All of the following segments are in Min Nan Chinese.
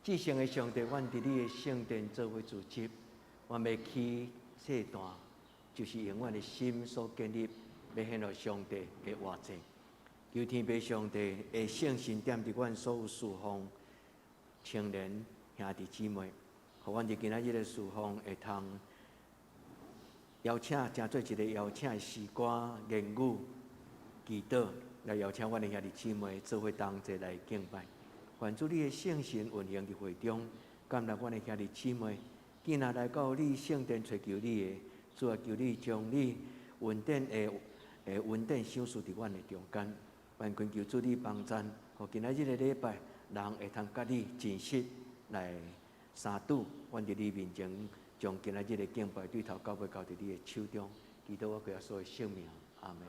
至聖的上帝，阮佇你的聖殿做伙聚集，阮欲起祭壇，就是用阮的心所建立，欲獻予上帝的活祭。求天父上帝的聖神踮佇阮所有事奉青年兄弟姊妹，予阮佇今仔日的事奉會通邀請，成做一个邀請的詩歌、言語、祈禱，來邀請阮的兄弟姊妹做伙同齊來敬拜。願主你的聖神運行佇會中，感謝阮的兄弟姊妹，既若來到你聖殿揣求你的，主啊，求你將你恩典的恩典賞賜佇阮的中間。願懇求主你幫贊，予今仔日的禮拜，人會通佮你真實來相拄。阮佇你面前，將今仔日的敬拜對頭到尾交佇你的手中，祈禱我耶穌的聖名，阿門。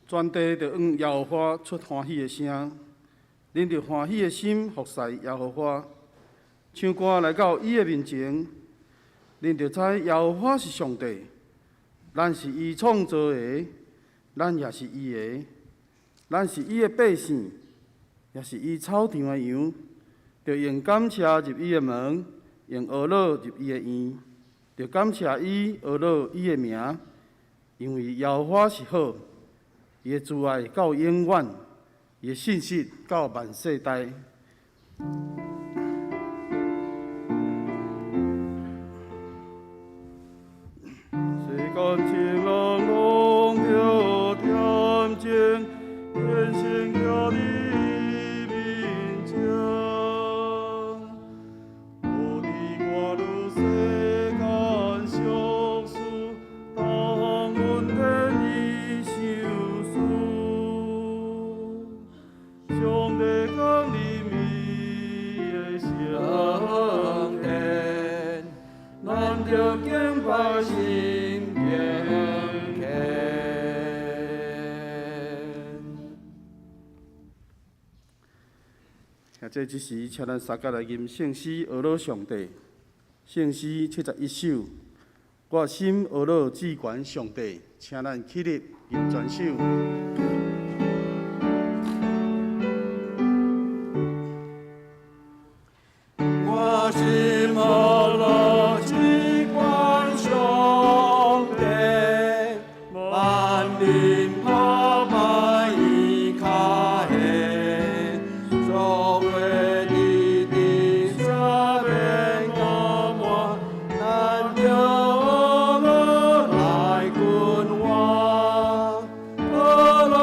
全地著向耶和華出歡喜的聲，恁著歡喜的心服侍耶和華，唱歌來到伊的面前，恁著知耶和華是上帝，咱是伊創造的，咱也是伊的，咱是伊的百姓，也是伊草場的羊，著用感謝入伊的門，用呵咾入伊的院，著感謝伊，呵咾伊的名，因為耶和華是好。伊的慈愛到永遠，伊的信實到萬世代。世間情人攏著恬靜，虔誠徛佇面前，無佇掛慮世間俗事，逐項恩典伊賞賜。上帝降臨伊的聖殿，咱著敬拜心敬虔。現在這時，請咱三個來吟聖詩，呵咾上帝。聖詩71首，我心呵咾至懸上帝，請咱起立吟全首。我心呵咾至懸上帝，萬民拍敗伊跤下，作話直直赦免高滿，咱著呵咾來君王，呵咾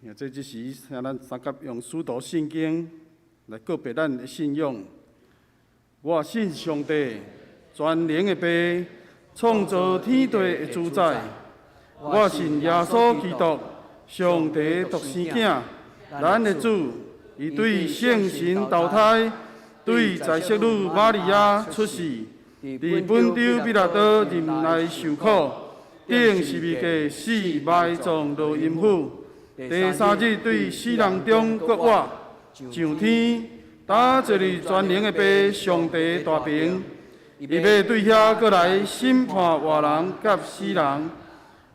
這這時，請咱三佮用使徒信經來告白咱的信仰。我信上帝，全能的父，創造天地的主宰。我信耶穌基督，上帝獨生囝，咱的主，伊對聖神投胎，對在聖女瑪利亞出世，佇本丟彼拉多任內受苦，釘十字架死埋葬落陰府，第三日對死人中復活，上天，搭坐佇全能的父上帝大爿，伊欲對遐閣來審判活人佮死人。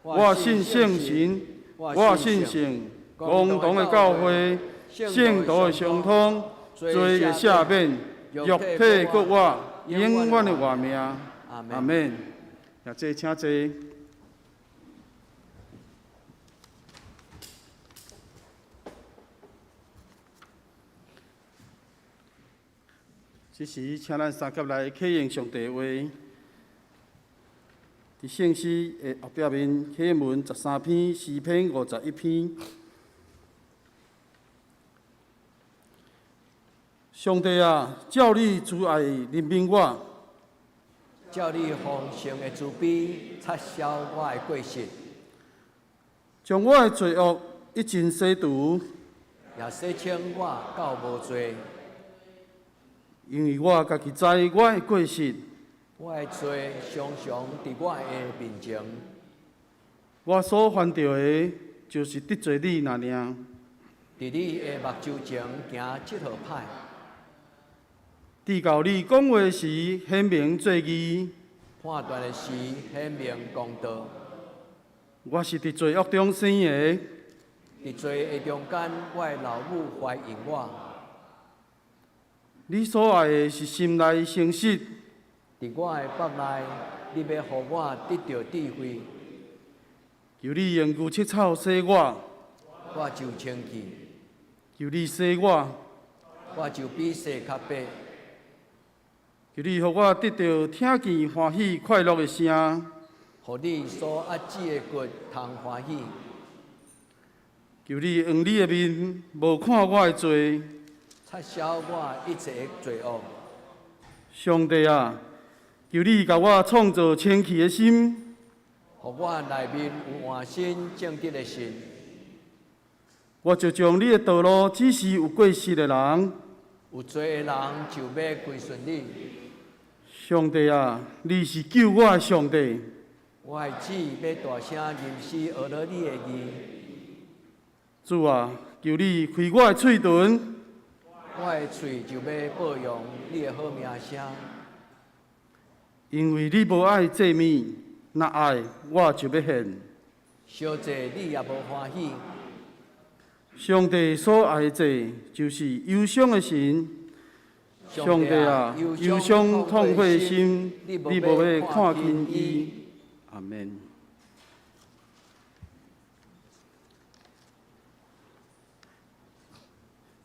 我信聖神，我信聖公同的教會，聖徒的相通，罪的赦免，肉體復活，永遠的活命。阿門。也這請坐。這時，請咱三佮來啟應上帝話。佇聖詩的後壁面，啟應文13篇，詩篇51篇。上帝啊，照你慈愛憐憫我，照你豐盛的慈悲擦消我的過失，將我的罪惡一盡洗除，也洗清我到無罪。因為我家己知我的過失，我的罪常常佇我的面前。我所犯著的，就是得罪你爾爾。佇你的目睭前行這號歹。直到你講話時顯明做義，判斷的時顯明公道。我是佇罪惡中生的，佇罪的中間，我的老母懷孕我。你所愛的是心內誠實。佇我的腹內，你欲予我得著智慧。求你用牛膝草洗我，我就清氣。求你洗我，我就比雪較白。求你予我得著聽見歡喜快樂的聲，予你所壓制的骨通歡喜。求你用你的面無看我的罪，擦消我一切的罪惡。上帝啊，求你共我創造清氣的心，予我內面有換新正直的心。我就將你的道路指示有過失的人，有罪的人就欲歸順你。上帝啊，你是救我的上帝。我的主欲大聲吟詩學了你的義。主啊，求你開我的喙唇，我的喙就欲報揚你的好名聲。因為你無愛祭物，若愛我就欲獻。燒祭你也無歡喜。上帝所愛的祭，就是憂傷的心。上帝啊，憂傷痛悔的心，你無欲看輕伊。阿門。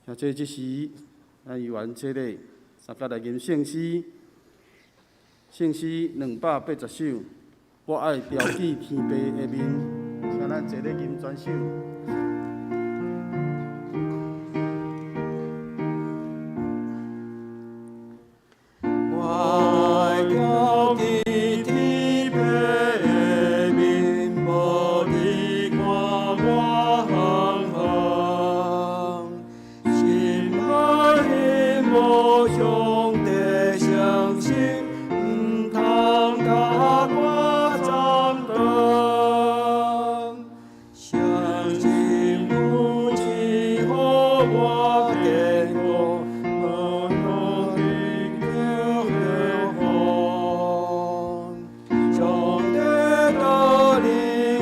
啊，這這時，咱猶原這禮，三佮來吟聖詩，聖詩280首。我愛朝見天父的面，請咱齊咧吟全首。我愛朝見天父的面，無你看我遠遠，心內希望上帝誠實，毋通共我斬斷。相信父賜予我堅固，無論遇著何風。上帝帶領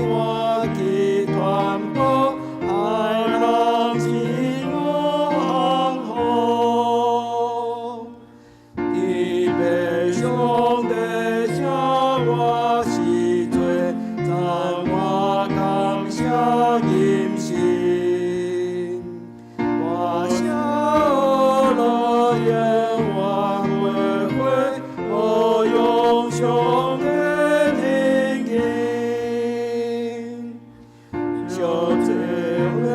我去傳播，海浪使我航行。天父上帝赦我死罪，讚我感謝吟詩。歌聲樂言我回回，我用上帝聽見。小這回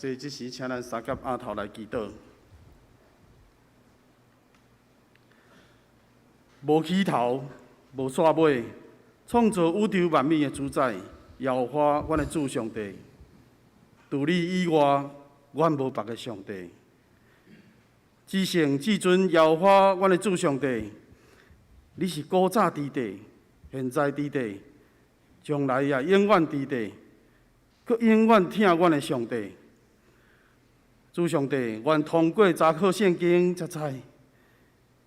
這這時請咱三佮阿頭來祈禱。無起頭，無煞尾，創造宇宙萬物的主宰，耶和華，阮的主上帝。除你以外，阮無別个上帝。至聖至尊耶和華，阮的主上帝，你是古早佇地，現在佇地，將來也永遠佇地，閣永遠疼阮的上帝。主上帝，阮通過查考聖經才知，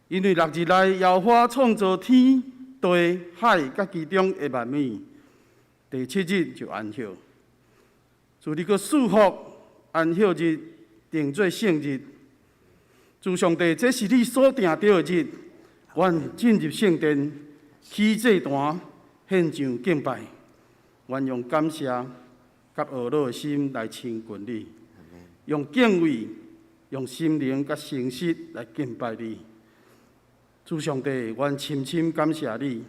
因為六日內耶和華創造天地海佮其中的萬物，第七日就安息。主你閣賜福安息日，定做聖日。主上帝，這是你所定著的日，阮進入聖殿，起祭壇，獻上敬拜。阮用感謝佮懊惱的心來親近你，用敬畏、用心靈佮誠實來敬拜你。主上帝，阮深深感謝你。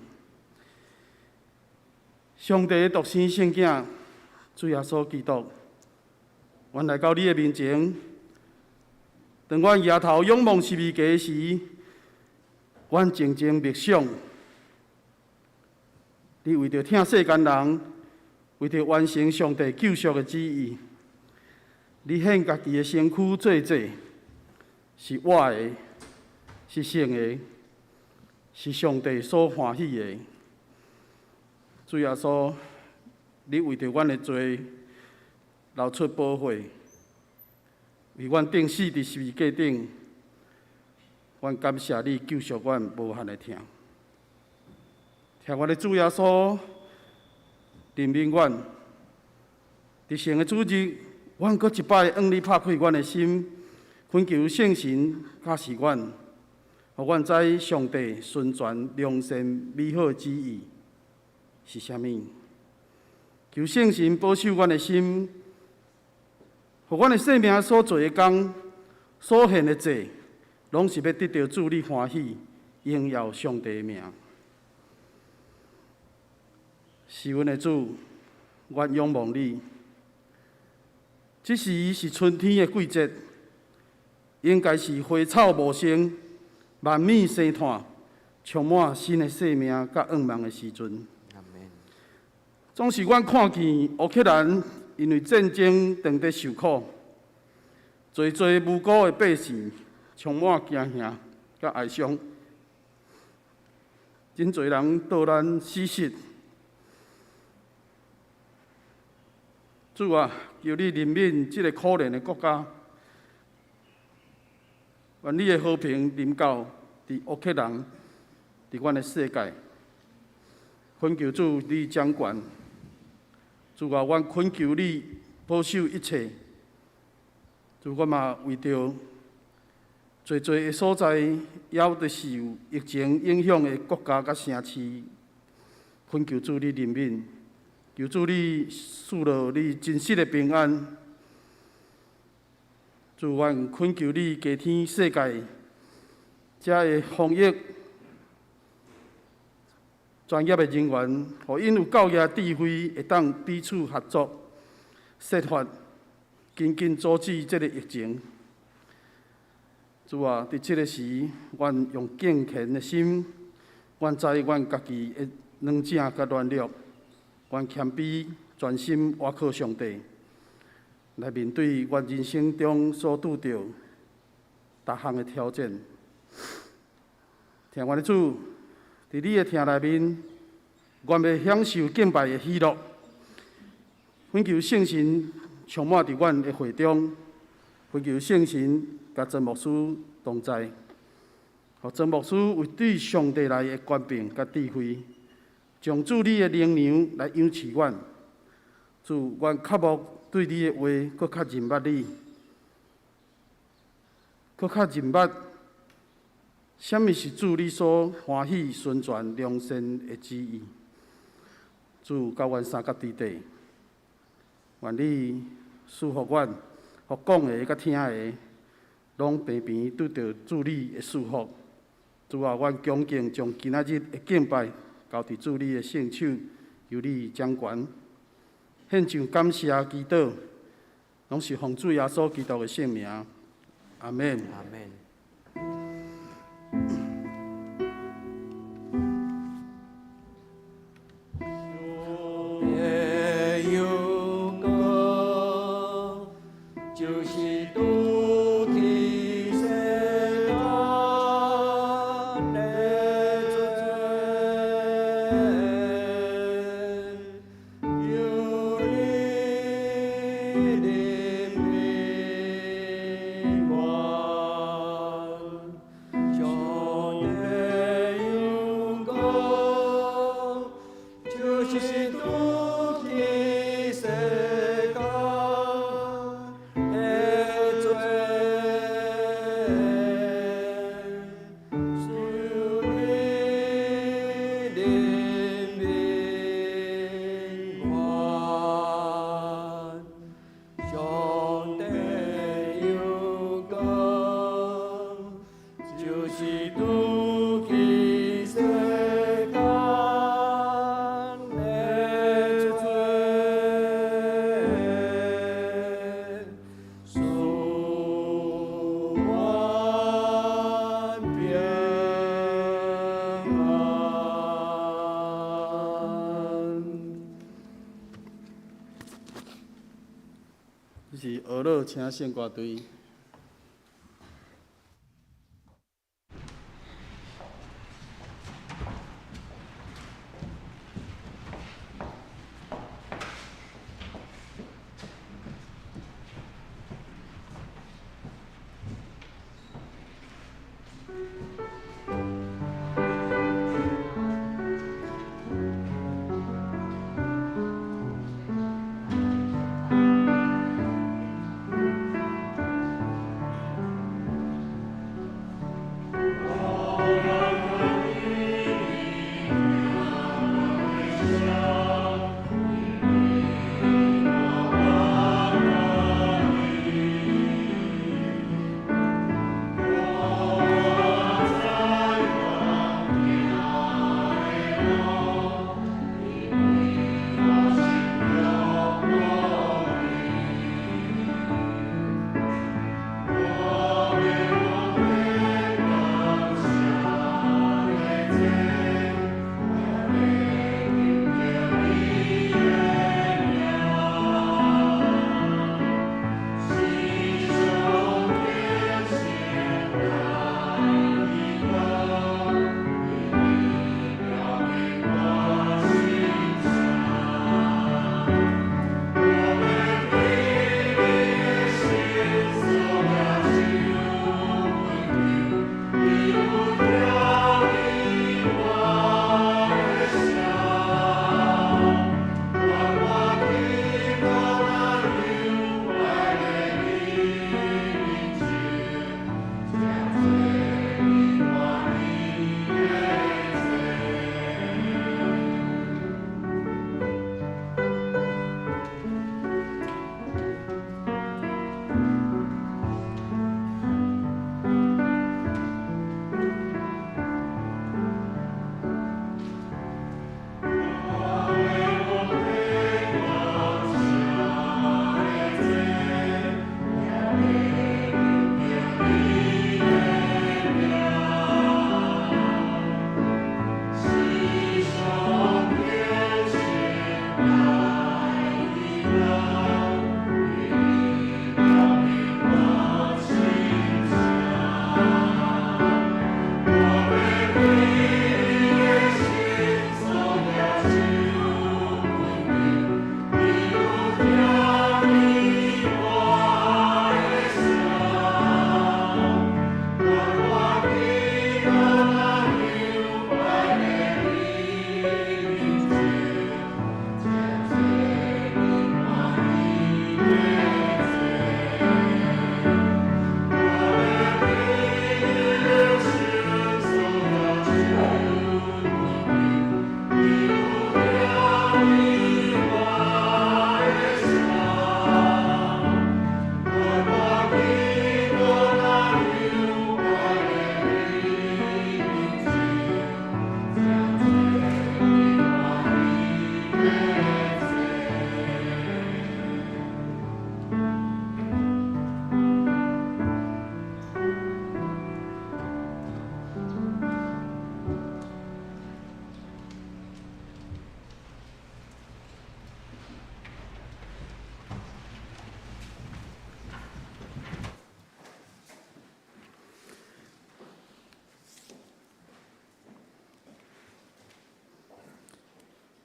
上帝的獨生聖子，主耶穌基督，阮來到你的面前。當阮抬頭仰望十字架時，阮靜靜默想，你為著疼世間人，為著完成上帝救贖的旨意，你獻家己的身軀做祭，是活的，是聖的，是上帝所歡喜的。主耶穌，你為著阮的罪流出寶血，為阮釘死佇十字架頂，阮感謝你救贖阮無限的疼。疼阮的主耶穌，憐憫阮。佇聖的主日，阮閣一擺向你拍開阮的心，懇求聖神教示阮，予阮知上帝純全良善美好的旨意是啥物。求聖神保守阮的心，予阮的生命所做的工、所獻的祭，攏是欲得著主你歡喜，榮耀上帝的名。是阮的主，阮仰望你。這時是春天的季節，應該是花草茂盛、萬物生湠、充滿新的生命佮願望的時陣。總是阮看見烏克蘭因為戰爭當佇受苦，濟濟無辜的百姓充滿驚嚇佮哀傷，真濟人逃難死失。主啊，求你憐憫這個可憐的國家，願你的和平臨到佇烏克蘭，佇阮的世界。懇求主你掌權。主啊，阮懇求你保守一切。主，我嘛為著濟濟的所在，猶佇受疫情影響的國家佮城市，懇求主你憐憫，求主你賜落你真實的平安。主，阮懇求你加添世界遮的防疫專業的人員，予𪜶有夠額智慧，會當彼此合作，設法緊緊阻止這個疫情。主啊，佇這個時，阮用敬虔的心，阮知阮家己的軟正佮軟弱，阮謙卑專心倚靠上帝，來面對阮人生中所拄著逐項的挑戰。疼阮的主，佇你的疼內面，阮欲享受敬拜的喜樂。懇求聖神充滿佇阮的會中，懇求聖神佮曾牧師同在，予曾牧師有對上帝來的權柄佮智慧，將主你的靈糧來養飼阮。主，阮渴慕對你的話，閣較認捌你，閣較認捌。啥物是主你所歡喜、純全、良善的旨意？主佮阮相佮佇地，願你賜福阮，予講的佮聽的，攏平平得著主你的賜福。主啊，阮恭敬將今仔日的敬拜交佇主你的聖手，求你掌權，獻上感謝祈禱，攏是奉主耶穌基督的聖名。阿門。阿門。這是俄勒請聖歌隊。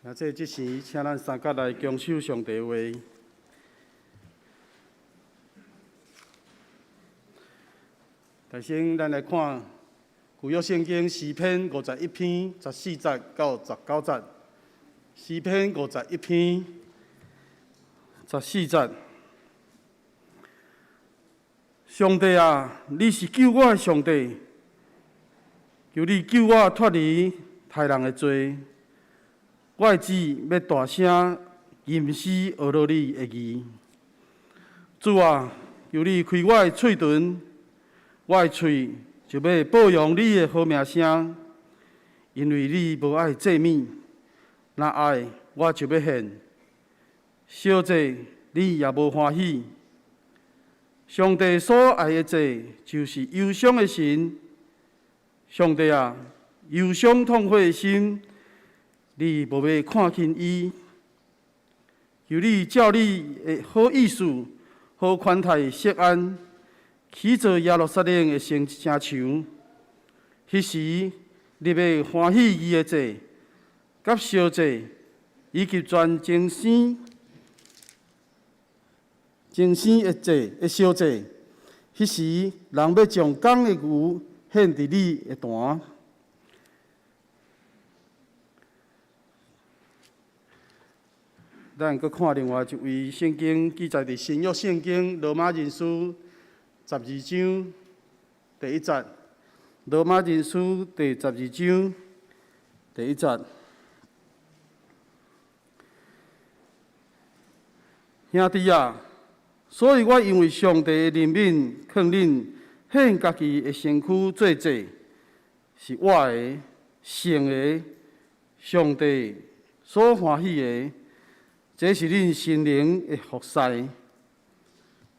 那這這時，請咱三甲來恭守上帝話。首先，咱來看舊約聖經詩篇51篇14節到19節。詩篇51篇14節。上帝啊，你是救我的上帝，求你救我脫離刣人的罪。我的舌欲大聲吟詩呵咾你的義。主啊，求你開我的喙唇，我的喙就欲報揚你的好名聲。因為你無愛祭物，若愛我就欲獻。燒祭你也無歡喜。上帝所愛的祭，就是憂傷的心。上帝啊，憂傷痛悔的心，你無欲看輕伊。求你照你的好意思，好寬待錫安，起造耶路撒冷的城城牆。彼時，你欲歡喜義的祭，佮燒祭，以及全牲牲牲的祭的燒祭。彼時，人欲將公的牛獻佇你的壇。咱閣看另外一位聖經記載佇新約聖經羅馬人書12章第1節。羅馬人書第12章第1節。兄弟啊，所以我因為上帝的憐憫，勸恁獻家己的身軀做祭，是活的、聖的，上帝所歡喜的。這是恁心靈的服侍。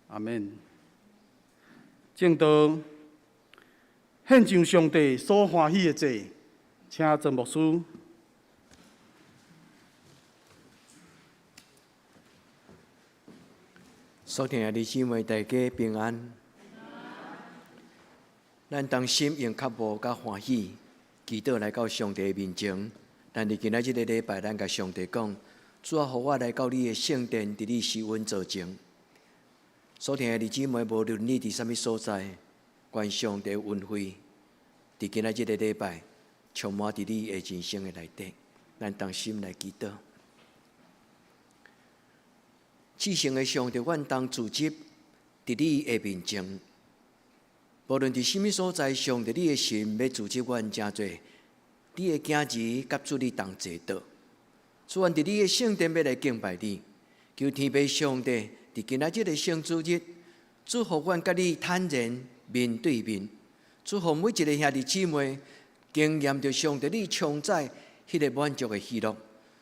阿們。證道，獻上上帝所歡喜的祭，請曾牧師。所聽的弟兄姊妹，大家平安。咱當心用渴慕佮歡喜，祈禱來到上帝的面前。咱佇今仔這个禮拜，咱共上帝講：主啊，予我來到你的聖殿，佇你施恩座前。所聽的弟兄姊妹，無論你佇啥物所在，願上帝恩惠，佇今仔這个禮拜，充滿佇你的人生的內底。咱同心來祈禱。至聖的上帝，阮當聚集佇你的面前，無論佇啥物所在，上帝你的神欲組織阮成做你的囝兒，佮主你同齊倒。主，阮佇你的聖殿欲來敬拜你，求天父上帝佇今仔這个聖主日，主予阮佮你坦然面對面，主予每一个兄弟姊妹經驗著上帝你充載彼个滿足的喜樂。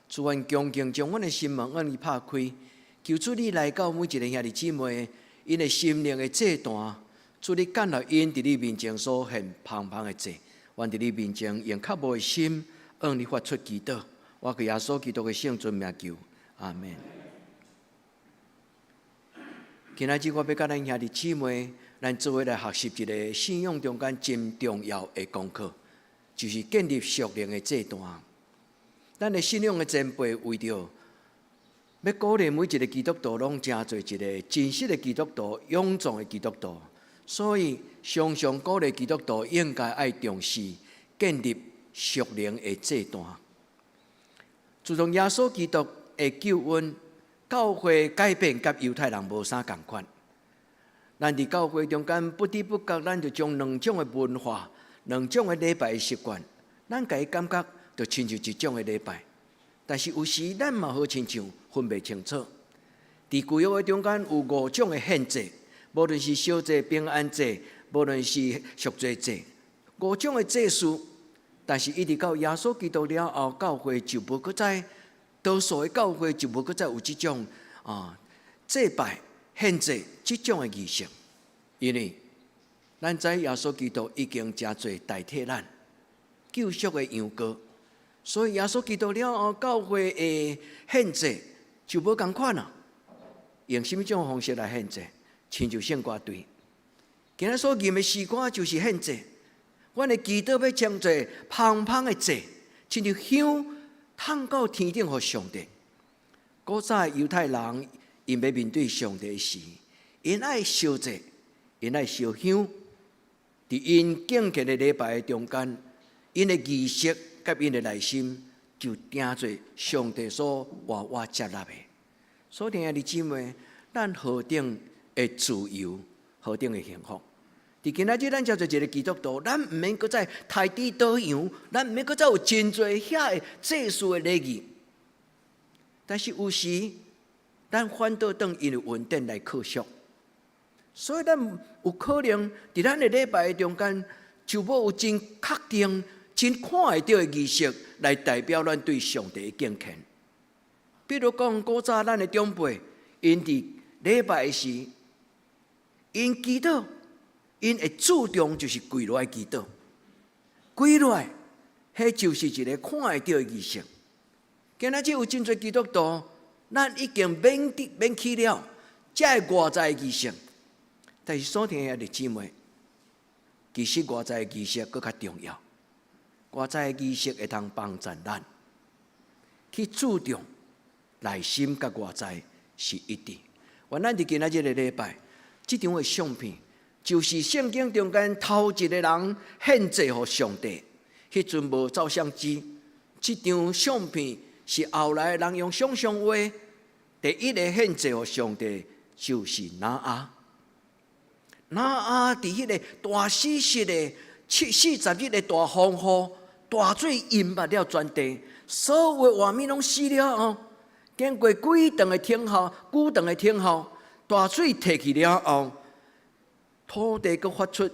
主，阮恭敬將阮的心門向你拍開。求主你來到每一个兄弟姊妹，𪜶的心靈的祭壇，主你接納𪜶佇你面前所獻芳芳的祭，願佇你面前用渴慕的心向你發出祈禱。我奉耶穌基督的聖尊名求，阿們。今仔日我欲佮咱兄弟姊妹，咱做伙來學習一个信仰中間真重要的功課，就是建立屬靈的祭壇。咱的信仰的前輩為著欲鼓勵每一个基督徒攏成做一个真實的基督徒、勇壯的基督徒，所以常常鼓勵基督徒應該愛重視建立屬靈的祭壇。自從耶穌基督的救恩、教會改變，佮猶太人無啥仝款。咱佇教會中間不知不覺，咱就將兩種的文化、兩種的禮拜的習慣，咱共伊感覺就親像一種的禮拜。但是有時咱嘛好親像分袂清楚。佇舊約的中間有五種的獻祭，無論是燒祭、平安祭，無論是贖罪祭，五種的祭司。但是一直到耶穌基督了後，教會就無閣再，多數的教會就無閣再有這種啊祭拜獻祭這種的儀式，因為咱知耶穌基督已經成做代替咱救贖的羊羔。所以耶穌基督了後，教會的獻祭就無仝款啦。用啥物種方式來獻祭？親像聖歌隊，今仔所吟的詩歌就是獻祭。阮的祈禱欲成做芳芳的祭，親像香趁到天頂予上帝。古早猶太人𪜶欲面對上帝時，𪜶愛燒祭，𪜶愛燒香。佇𪜶敬虔的禮拜中間，𪜶的儀式佮𪜶的內心就定做上帝所活活接納的。所以，兄弟姊妹，咱何等的自由，何等的幸福！佇今仔日，咱成做一个基督徒，咱毋免閣再刣豬屠羊，咱毋免閣再有真濟遐个祭祀的禮儀。但是有時，咱反倒當因為恩典來扣束，所以咱有可能佇咱的禮拜中間，就無有真確定、真看會著的儀式來代表咱對上帝的敬虔。比如講，古早咱的長輩，𪜶佇禮拜時，𪜶祈禱，𪜶會注重就是跪落來祈禱，跪落來，彼就是一个看會著的儀式。今仔日有真濟基督徒，咱已經免得免去了，這个外在的儀式。但是所聽的兄弟姊妹，其實外在的儀式閣較重要。外在的儀式會通幫助咱去注重內心佮外在是一致。原來佇今仔這个禮拜，這張的相片就是聖經中間頭一个人獻祭予上帝。彼陣無照相機，這張相片是後來人用想象畫。第一個獻祭予上帝就是挪亞。挪亞佇彼個大死蝕的七四十日的大風雨、大水淹沒了全地，所有活物攏死了後，經過幾頓的等候，久長的等候，大水退去了後，土地閣發出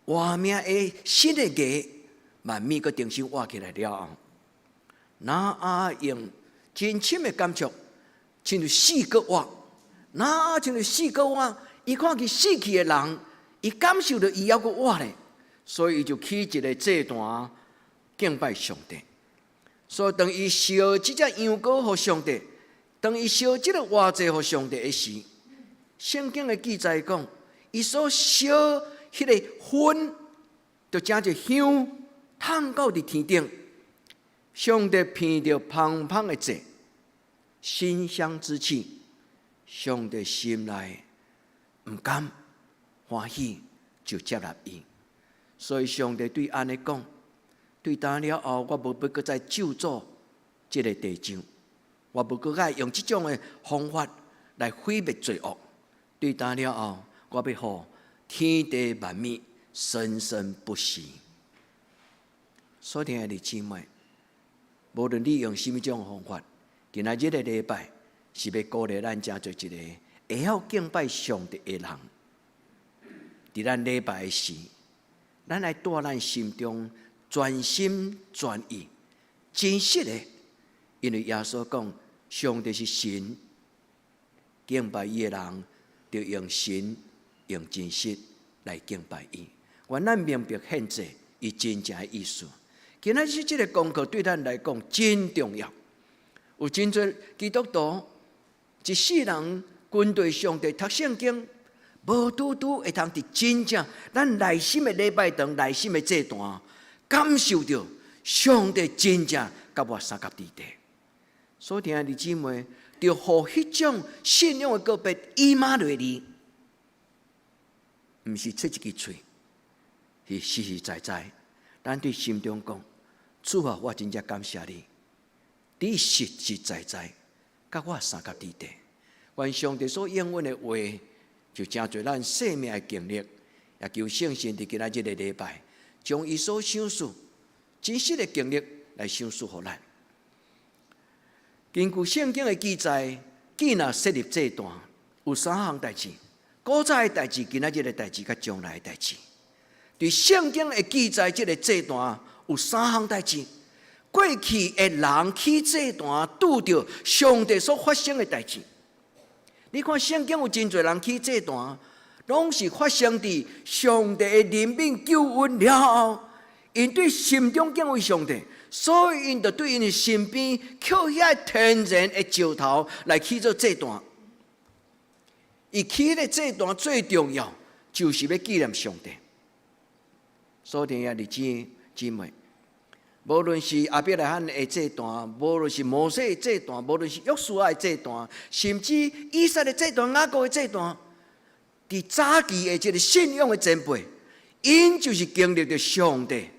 活命的新的芽，萬物閣重新活起來了後，挪亞用真深的感觸，親像死閣活，挪亞親像死閣活，伊看見死去的人，伊感受著伊猶閣活咧，所以伊就起一个祭壇敬拜上帝。所以當伊燒這隻羊羔予上帝，當伊燒這个活祭予上帝的時，聖經的記載講，伊所燒彼个薰，就成做香，紕到佇天頂。上帝聞著芳芳的祭，馨香之氣，上帝心內毋甘歡喜，就接納伊。所以上帝對按呢講：對今了後，我無欲閣再咒詛這个地上，我無閣愛用這種的方法來毀滅罪惡。對今了後，我欲予天地萬物生生不息。所聽的弟姊妹，無論你用啥物種方法，今仔日的禮拜是欲鼓勵咱成做一个會曉敬拜上帝的人。佇咱禮拜時，咱愛帶咱心中全心全意、真實的，因為耶穌講，上帝是神，敬拜伊的人，著用神用真實來敬拜伊。願咱明白獻祭伊真正的意思。今仔日這个功課對咱來講真重要。有真濟基督徒一世人跟隨上帝讀聖經，無拄拄會通佇真正咱內心的禮拜堂、內心的祭壇，感受著上帝真正佮我相佮佇地。所以，兄弟姊妹，著予彼種信仰的告別以馬內利，毋是吹一支喙，是實實在在。咱對心中講：主啊，我真正感謝你，你實實在在佮我相佮佇地。願上帝所應允的話，就成做咱生命的經歷，也求聖神佇今仔這个禮拜，將伊所賞賜真實的經歷來賞賜予咱。根據聖經的記載，既若設立祭壇，有三項代誌：古早的代誌、今仔日的代誌、佮將來的代誌。佇聖經的記載，這个祭壇有三項代誌。過去的人起祭壇，拄著上帝所發生的代誌。你看聖經有真濟人起祭壇，攏是發生佇上帝的憐憫救恩了後，𪜶對心中敬畏上帝，所以𪜶就對𪜶的身邊抾遐天然的石頭來起做祭壇。伊起的祭壇最重要，就是欲紀念上帝。所以兄弟姊妹，無論是亞伯拉罕的祭壇，無論是摩西的祭壇，無論是約書亞的祭壇，甚至以撒的祭壇、雅各的祭壇，佇早期的這个信仰的前輩，𪜶就是經歷著上帝，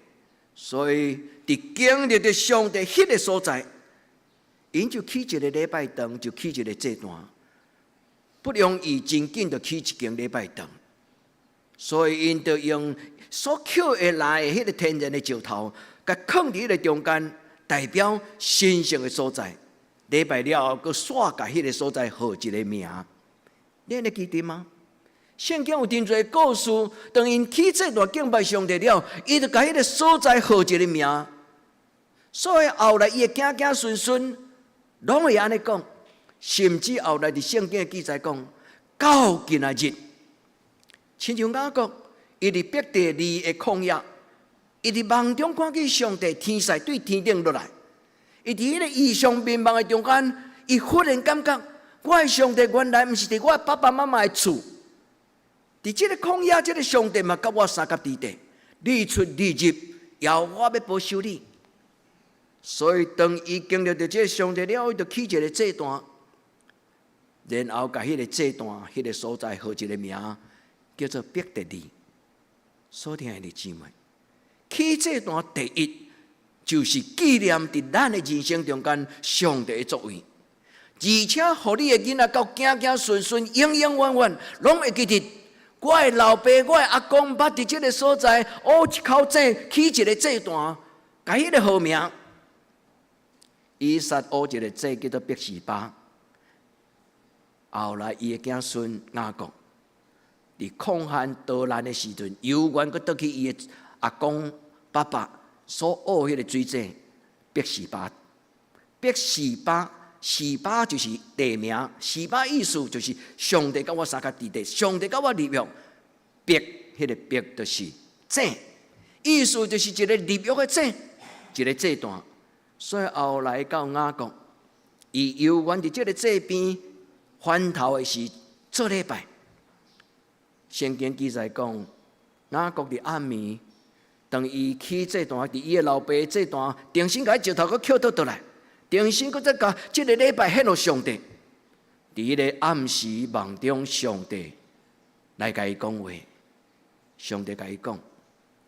所以佇經歷著上帝彼个所在，𪜶就起一个禮拜堂，就起一个祭壇，不容易，真緊就起一間禮拜堂。所以𪜶就用所抾下來的彼个天然的石頭，共囥佇彼個中間，代表神聖的所在。禮拜了後，閣煞共彼个所在號一个名。你會記得嗎？聖經有真濟故事，當𪜶起祭壇敬拜上帝了，伊就共彼个所在號一个名。所以後來伊的囝囝孫孫攏會按呢講，甚至後來佇聖經的記載講，到今仔日，親像雅各，伊佇伯特利的曠野，伊佇夢中看見上帝天使對天頂落來，伊佇彼个異象迷夢的中間，伊忽然感覺，我的上帝原來毋是佇我爸爸媽媽的厝，佇這个曠野，這个上帝嘛佮我相佮佇地，日出日入，耶和華欲保守你。所以當伊經歷著這个上帝了，伊就起一个祭壇，然後共彼个祭壇、彼个所在號一个名，叫做伯特利。所聽的姊妹，起祭壇第一就是紀念佇咱的人生中間上帝的作為，而且予你的囡仔到囝囝孫孫永永遠遠攏會記得，我的老爸、我的阿公捌佇這个所在挖一口井，起一个祭壇，共彼个號名。以撒挖一个井叫做別是巴，後來伊的囝孫雅各，佇曠旱逃難的時陣，猶原閣倒去伊的阿公爸爸所挖彼个水井，別是巴。別是巴，示巴就是地名，示巴意思就是上帝佮我相佮佇地，上帝佮我立約。別彼个別就是井，意思就是一个立約的井，一个祭壇。所以後來到雅各，伊猶原佇這个井邊翻頭的時做禮拜。聖經記載講，雅各佇暗暝，當伊起祭壇，佇伊的老爸祭壇，重新共石頭閣抾倒倒來，重新閣再共這个禮拜獻予上帝。佇彼个暗時夢中，上帝來共伊講話，上帝共伊講：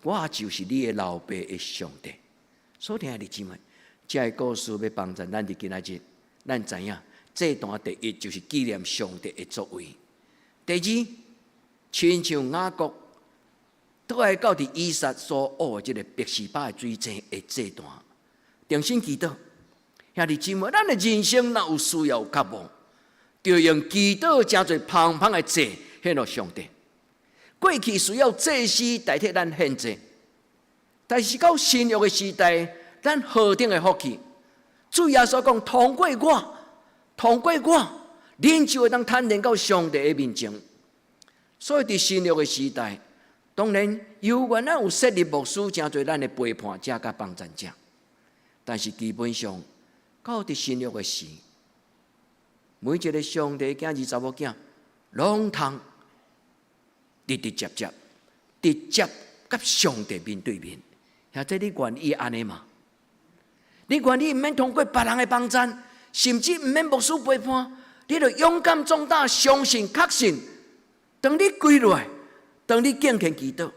我就是你的老爸的上帝。所聽的姊妹，這个故事欲幫助咱佇今仔日，咱知影祭壇第一就是紀念上帝的作為。第二，親像雅各，倒來到佇以撒所挖的這個別是巴的水井的祭壇，重新祈禱。兄弟姊妹，咱的人生若有需要有渴望，就用祈禱成做芳芳的祭獻予上帝。過去需要祭司代替咱獻祭，但是到新約的時代，咱何等的福氣！主耶穌講：通過我，通過我，恁就會當坦然到上帝的面前。所以佇新約的時代，當然猶原咱有設立牧師，成做咱的陪伴者佮幫贊者。但是基本上，到佇新約的時，每一个上帝囝兒查某囝，攏通直直接接、直接佮上帝面對面。兄弟，你願意按呢嗎？你願意毋免通過別人的幫贊，甚至毋免牧師陪伴，你就勇敢壯膽，相信確信。當你跪落來，當你敬虔祈禱，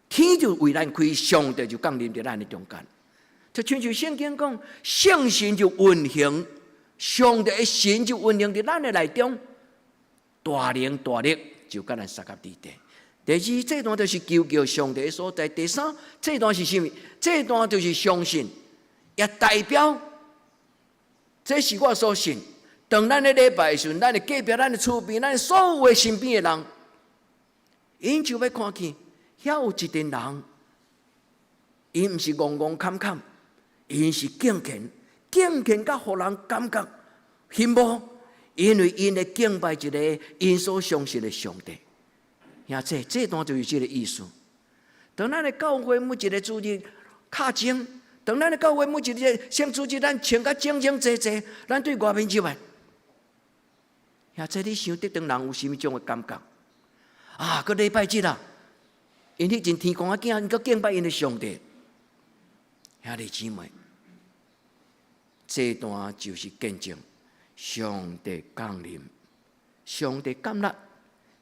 天就為咱開，上帝就降臨佇咱的中間。就親像聖經講，聖神就運行，上帝的神就運行佇咱的內中，大能大力就佮咱相佮佇地。第二，祭壇就是求告上帝的所在。第三，祭壇是啥物？祭壇就是相信，也代表這是我所信。當咱咧禮拜的時陣，咱的隔壁、咱的厝邊、咱所有的身邊的人，𪜶就欲看見，遐有一群人，𪜶毋是戇戇坎坎，𪜶是敬虔，敬虔甲予人感覺羨慕，因為𪜶咧敬拜一个𪜶所相信的上帝。兄弟，這段就是這个意思。當咱的教會每一个主日敲鐘，當咱的教會每一个聖主日，咱穿甲整整齊齊，咱對外面入來。兄弟，你想得當人有啥物種的感覺？啊，閣禮拜日啊，𪜶彼陣天公仔囝，𪜶閣敬拜𪜶的上帝。兄弟姊妹，祭壇就是見證上帝降臨、上帝降臨、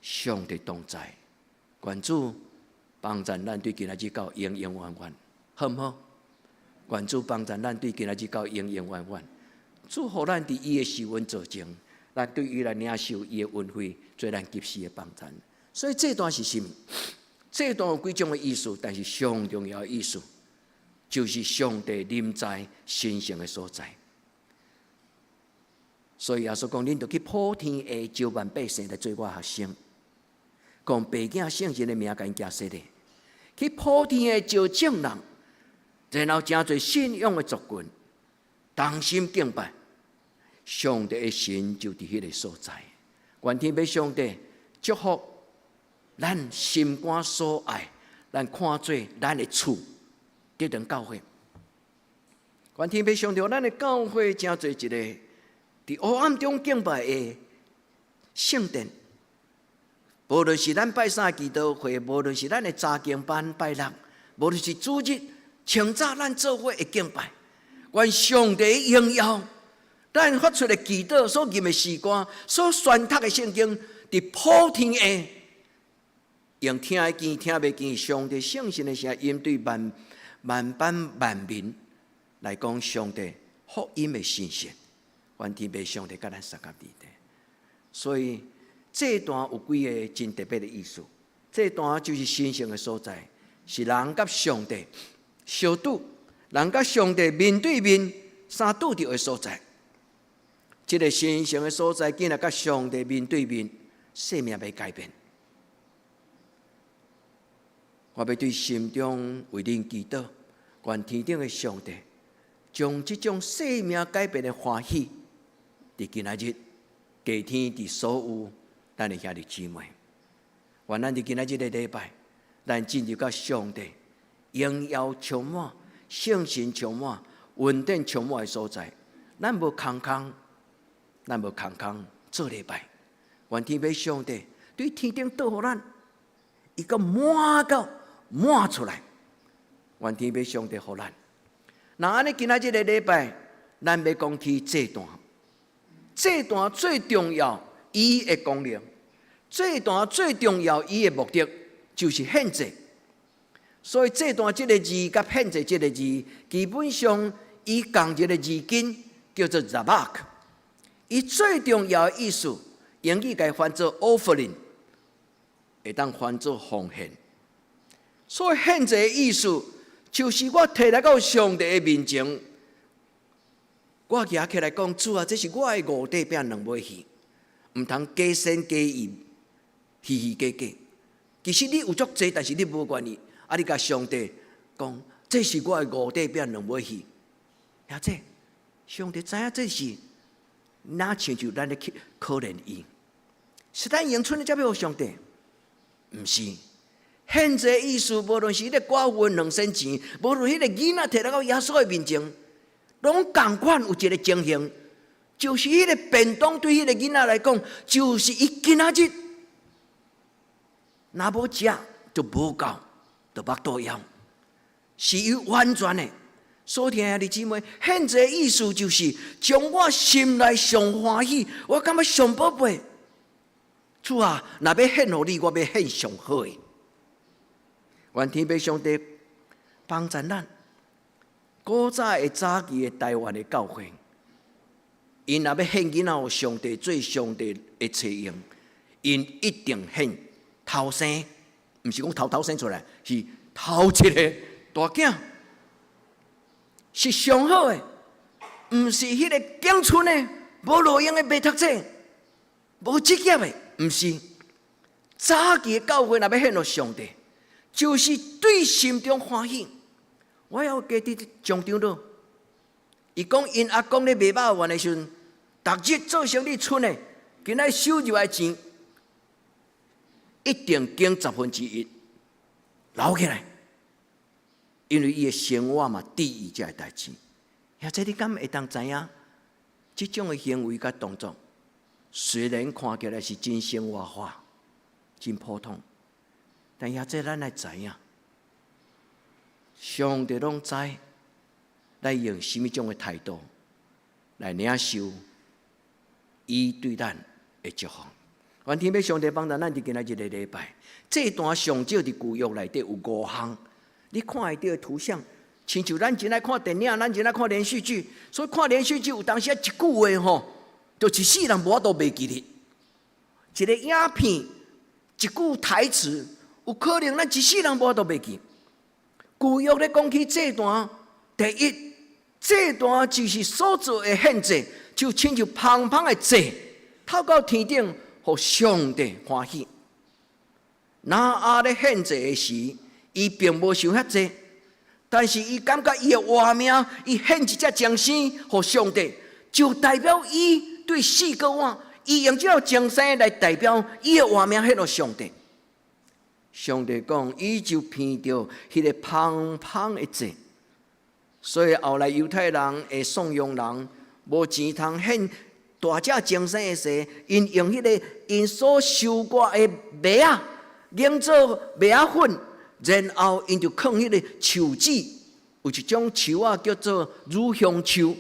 上帝同在。願主幫助咱對今仔日到永永遠遠，好毋好？願主幫助咱對今仔日到永永遠遠。主予咱佇伊的受恩做證，咱對伊來領受伊的恩惠，做咱及時的幫助。所以這段是啥物？這段有幾種的意思，但是上重要的意思，就是上帝臨在神聖的所在。所以耶穌講，恁著去普天下招萬百姓來做我學生，講父子聖神的名共𪜶行洗禮，去普天下招眾人，然後成做信仰的族群，同心敬拜上帝的神就佇彼个所在。願天父上帝祝福咱心肝所愛，咱看做咱的厝，這間教會。願天父上帝，咱的教會成做一个佇黑暗中敬拜的聖殿。無論是咱拜三祈禱會，無論是咱的查經班拜六，無論是主日清早咱做伙的敬拜，願上帝榮耀，咱發出的祈禱所吟的詩歌，所宣讀的聖經，佇普天下用聽會見、聽袂見上帝聖神的聲音，對萬萬邦萬民來講，上帝福音的信息，願天父上帝佮咱相佮佇咧。所以這段有幾个真特別的意思。這段就是神聖的所在，是人佮上帝相拄，人佮上帝面對面相拄著的所在。這个神聖的所在，竟然佮上帝面對面，生命欲改變。我欲對心中為恁祈禱，願天頂的上帝將這種生命改變的歡喜，佇今仔日加添佇所有咱的兄弟姊妹。願咱佇今仔日的禮拜，咱進入到上帝榮耀充滿、聖神充滿、恩典充滿的所在。咱無空空，咱無空空做禮拜。願天父上帝對天頂倒予咱，伊閣滿到滿出來。願天父上帝予咱。那按呢今仔日的禮拜，咱欲講起祭壇。祭壇最重要，伊的功能；祭壇最重要，伊的目的就是獻祭。所以祭壇這个字佮獻祭這个字，基本上伊仝一个字根叫做 zabak。伊最重要的意思，英語共翻做 offering，會當翻做奉獻。所以獻祭的意思，就是我提來到上帝的面前，我舉起來講，主啊，這是我的五塊餅兩尾魚，毋通假善假意，虛虛假假。其實你有足濟，但是你無願意。啊，你共上帝講，這是我的五塊餅兩尾魚。遐這上帝知影這是，若親像咱咧去可憐伊，是咱用賰的才欲予上帝？毋是。獻祭的意思，無論是彼个寡婦兩仙錢，無論彼个囡仔提來到耶穌的面前，攏仝款有一个情形，就是彼个便當對彼个囡仔來講，就是伊今仔日若無食就無夠，就腹肚枵，是伊完全的。所以兄弟姊妹，獻祭的意思就是將我心內上歡喜，我感覺上寶貝。主啊，若欲獻予你，我欲獻上好的。願天父上帝幫助咱。古早的早期的台灣的教會，𪜶若欲獻囡仔予上帝做上帝的冊用，𪜶一定獻頭生，毋是講頭頭生出來，是頭一个大囝，是上好的，毋是彼个揀賰的、無路用的、袂讀冊、無職業的，毋是。早期的教會若欲獻予上帝，就是對心中歡喜。我猶記得張長老，伊講𪜶阿公咧賣肉丸的時陣，逐日做生意賰的，今仔收入來錢，一定捐1/10留起來，因為伊的生活嘛佇伊這个代誌。遐這你敢會當知影？這種的行為佮動作，雖然看起來是真生活化、真普通，但遐這咱愛知影，上帝攏知，咱用啥物種的態度來領受伊對咱的祝福？願天父上帝幫助咱佇今仔日的禮拜，祭壇上少佇舊約內底有五項，你看會著的圖像，親像咱真愛看電影，咱真愛看連續劇，所以看連續劇有當時啊一句話吼，就一世人無法度袂記得。一個影片，一句台詞，有可能咱一世人無法度袂記。舊約咧講起祭壇，第一，祭壇就是所做的獻祭，就親像芳芳的祭，透到天頂，予上帝歡喜。拿亞咧獻祭的時，伊並無想遐濟，但是伊感覺伊會活命，伊獻一隻精生予上帝，就代表伊對四個碗，伊用這個精生來代表伊的活命獻予上帝。上帝講，伊就聞著彼个芳芳的祭，所以後來猶太人的頌揚人無錢通獻大隻精生的時，𪜶用彼个𪜶所收割的麥仔，研做麥仔粉，然後𪜶就囥彼个樹脂，有一種樹仔叫做乳香樹，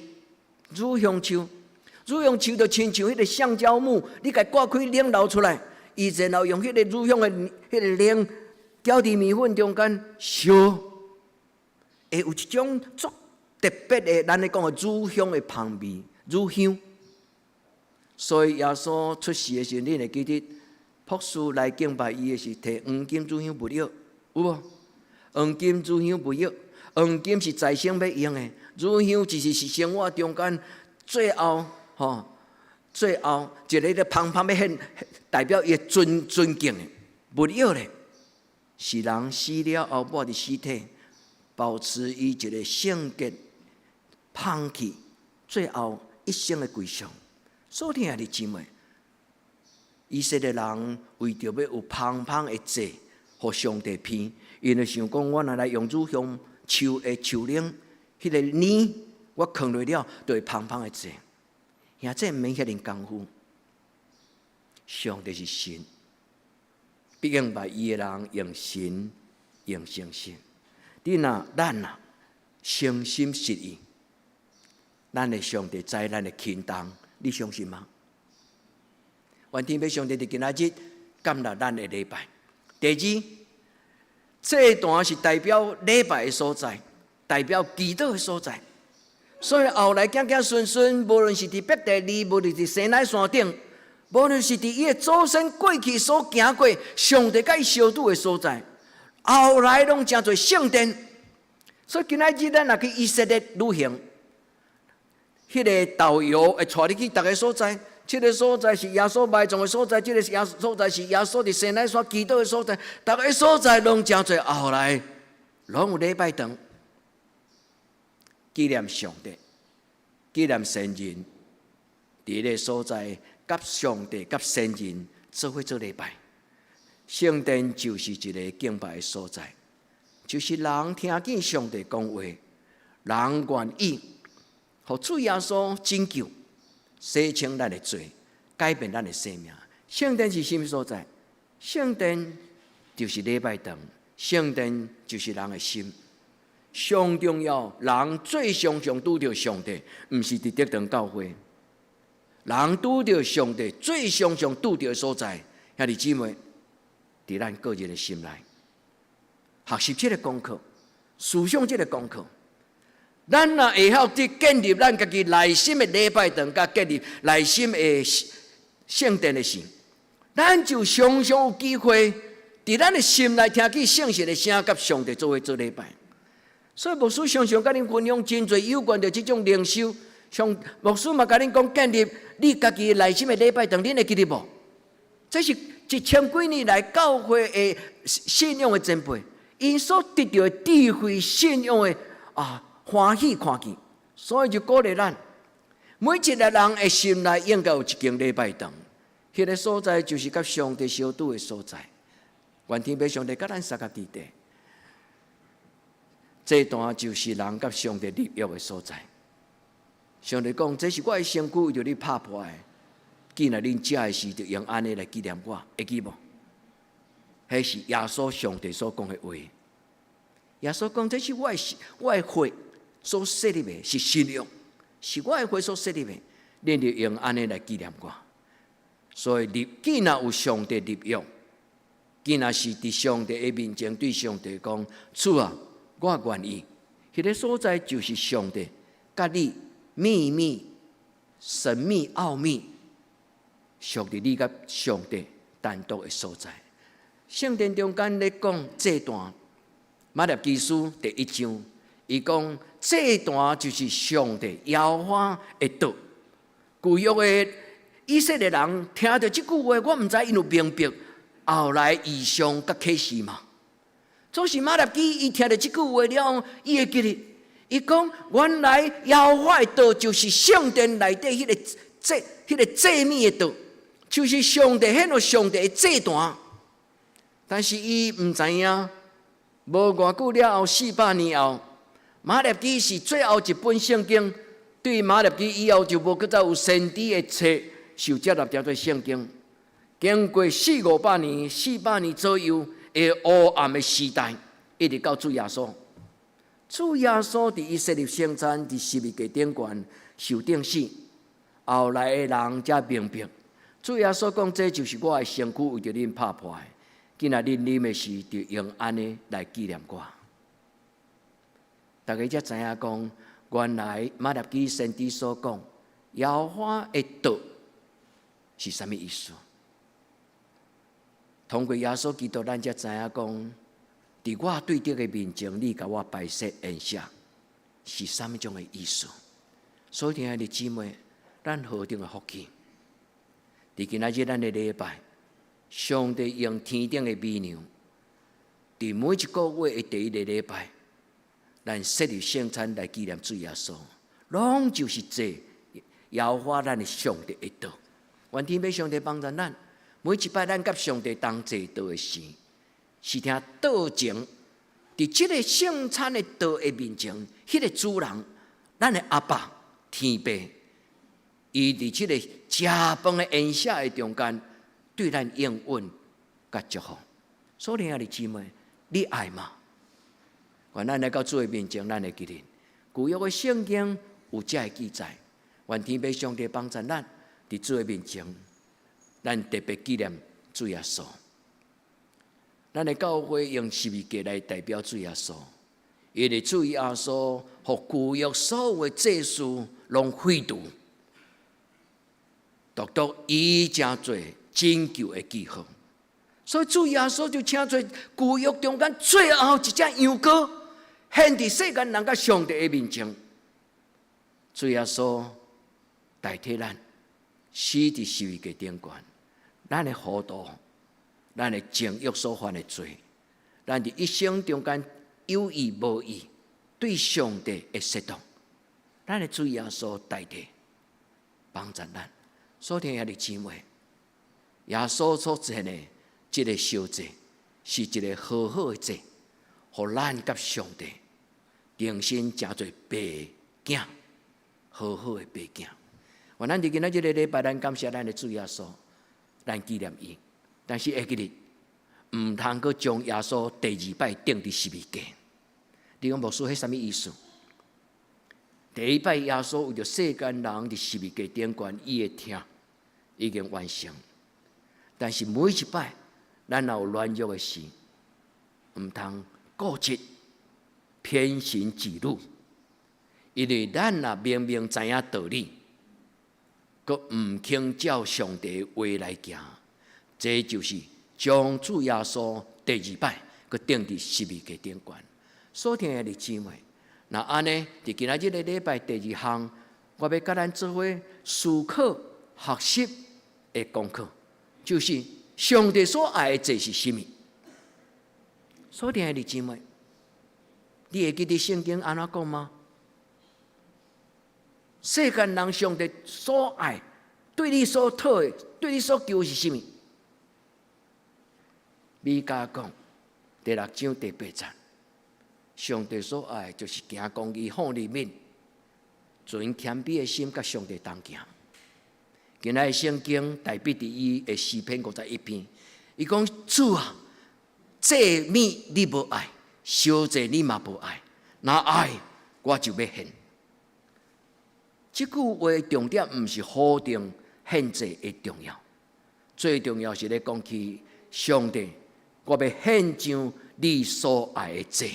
乳香樹，乳香樹就親像彼個橡膠木，你共割開奶流出來，伊然後用彼個乳香的彼個奶攪佇麵粉中間燒，會有一種足特別的，咱咧講的乳香的芳味，乳香。所以耶穌出世的時陣，你會記得，博士來敬拜伊的是提黃金乳香沒藥，有無？黃金乳香沒藥，黃金是財生欲用的，乳香其實是生活中間最後吼，最後一个咧芳芳欲獻，代表伊尊尊敬的沒藥咧，是人死了後抹佇屍體，保持伊一個聖潔、芳氣，最後一生的歸宿。所以兄弟姊妹，以色列人為著欲有芳芳的祭，予上帝聞，𪜶就想講，我若來用乳香樹的樹奶，彼个奶我囥落了，就會芳芳的祭。兄這毋免遐爾功夫。上帝是神，必敬拜伊的人用神用誠實。你若咱若誠心實意，咱的上帝知咱的輕重，你相信嗎？願天父上帝佇今仔日感納咱的禮拜。第二，祭壇是代表禮拜的所在，代表祈禱的所在。所以後來子子孫孫，無論是佇伯特利，無論佇西奈山頂，無論是佇伊的祖先過去所行過上帝佮伊相拄的所在，後來攏成做聖殿。所以今仔日咱若去以色列旅行，彼个導遊會帶你去逐个所在，這个所在是耶穌埋葬的所在，這个耶所在是耶穌佇西奈山祈禱的所在，逐个所在攏成做後來攏有禮拜堂，紀念上帝，紀念先人，佇彼个所在，佮上帝、佮先人做伙做禮拜。聖殿就是一个敬拜的所在，就是人聽見上帝講話，人願意予主耶穌拯救、洗清咱的罪，改變咱的生命。聖殿是啥物所在？聖殿就是禮拜堂，聖殿就是人的心。上重要，人最常常拄著上帝，毋是佇德堂教會。人拄著上帝最常常拄著的所在，兄弟姊妹，佇咱個人的心內，學習這个功課，思想這个功課。咱若會曉佇建立咱家己內心的禮拜堂，佮建立內心的聖殿的時，咱就常常有機會佇咱的心內聽見聖神的聲，佮上帝做伙做禮拜。所以牧師常常佮恁分享真濟有關著這種靈修，像牧師嘛共恁講建立你家己內心的禮拜堂，恁會記得無？這是一千幾年來教會的信仰的前輩，𪜶所得著的智慧信仰的啊歡喜看見，所以就鼓勵咱每一个人的心內應該有一間禮拜堂，彼个所在就是佮上帝相拄的所在。願天父上帝佮咱相佮佇佇。祭壇就是人佮上帝立約的所在。上帝講：這是我的身軀，為著你拍破的。既然恁食的時，就用按呢來紀念我，會記無？彼是耶穌上帝所講的話。耶穌講：這是我的血，所設立的是新約，是我的血所設立的，恁著用按呢來紀念我。所以立，既若有上帝立約，既若是佇上帝的面前對上帝講：主啊，我願意。彼個所在就是上帝佮你秘密、神秘、奧秘，屬佇你佮上帝單獨的所在。聖殿中間咧講祭壇，馬拉基書第一章，伊講祭壇就是上帝耶和華的道。舊約的以色列人聽著這句話，我毋知𪜶有明白後來異象佮啟示嗎？總是馬拉基伊聽著這句話了，伊會記得，伊講原來耶和華的道就是聖殿內底彼個祭物的道，就是上帝顯露上帝的祭壇。但是伊毋知影，無偌久了後，400年後，馬拉基是最後一本聖經。對馬拉基以後就無閣再有先知的冊受接納成做聖經。經過四五百年、400年左右的黑暗的時代，一直到主耶穌。主耶穌佇伊設立聖餐，佇十字架頂懸受釘死，後來的人才明白。主耶穌講：這就是我的身軀，為著恁拍破的。今仔恁啉的時，就用按呢來紀念我。大家才知影講，原來馬拉基先知所講，耶和華的道是啥物意思？通過耶穌基督，咱才知影講，佇我對敵的面前，你共我擺設筵席，是啥物種的意思？所以，親愛的姊妹，咱何等的福氣！佇今仔日咱的禮拜，上帝用天頂的美糧，佇每一個月的第一个禮拜，咱設立聖餐來紀念主耶穌，攏就是這耶和華咱的上帝的道。願天父上帝幫助咱，每一擺咱佮上帝同齊道的時，是聽道前，佇這個聖餐的道的面前，彼個主人，咱的阿爸天父，伊佇這個食飯的宴席的中間，對咱應允佮祝福。所以，兄弟姊妹，你愛嗎？願咱來到主的面前，咱會記得舊約的聖經有這个記載。願天父上帝幫助咱，佇主的面前，咱特別紀念主耶穌。咱的教會用十字架來代表主耶穌，因為主耶穌予舊約所有的祭司攏廢除，獨獨伊成做拯救的記號。所以主耶穌就成做舊約中間最後一隻羊羔，獻佇世間人佮上帝的面前。主耶穌代替咱死佇十字架頂懸，咱的糊塗，咱的情欲所犯的罪，咱佇一生中間有意無意對上帝的褻瀆，咱的主耶穌代替幫助咱。所以，兄弟姊妹，耶穌所獻的這个燒祭是一个和好的祭，予咱佮上帝重新成做爸囝，和好的爸囝。願咱佇今仔這个禮拜，咱感謝咱的主耶穌，咱紀念伊。但是會記得，毋通閣將耶穌第二擺釘佇十字架。你講牧師，彼啥物意思？第一擺耶穌為著世間人佇十字架頂懸，伊的疼已經完成。但是每一擺，咱若有軟弱的時，毋通固執偏行己路，因為咱若明明知影道理，閣毋肯照上帝話來行，這就是將主耶穌第二擺閣釘佇十字架頂懸。所親愛的姊妹，若按呢，佇今仔日个禮拜第二項，我欲佮咱做伙思考學習的功課，就是上帝所愛的祭是啥物？所親愛的姊妹，你會記得聖經按怎講嗎？世間人上帝所愛，對你所討的，對你所求是啥物？彌迦講第六章第八節，上帝所愛就是行公義、好憐憫、存謙卑的心，佮上帝同行。今仔日聖經大衛佇伊的詩篇51篇，伊講主啊，祭物你無愛，燒祭你嘛無愛，若愛，我就欲獻。這句話重點毋是否定獻祭的重要，最重要是咧講起上帝，我欲獻上你所愛的祭。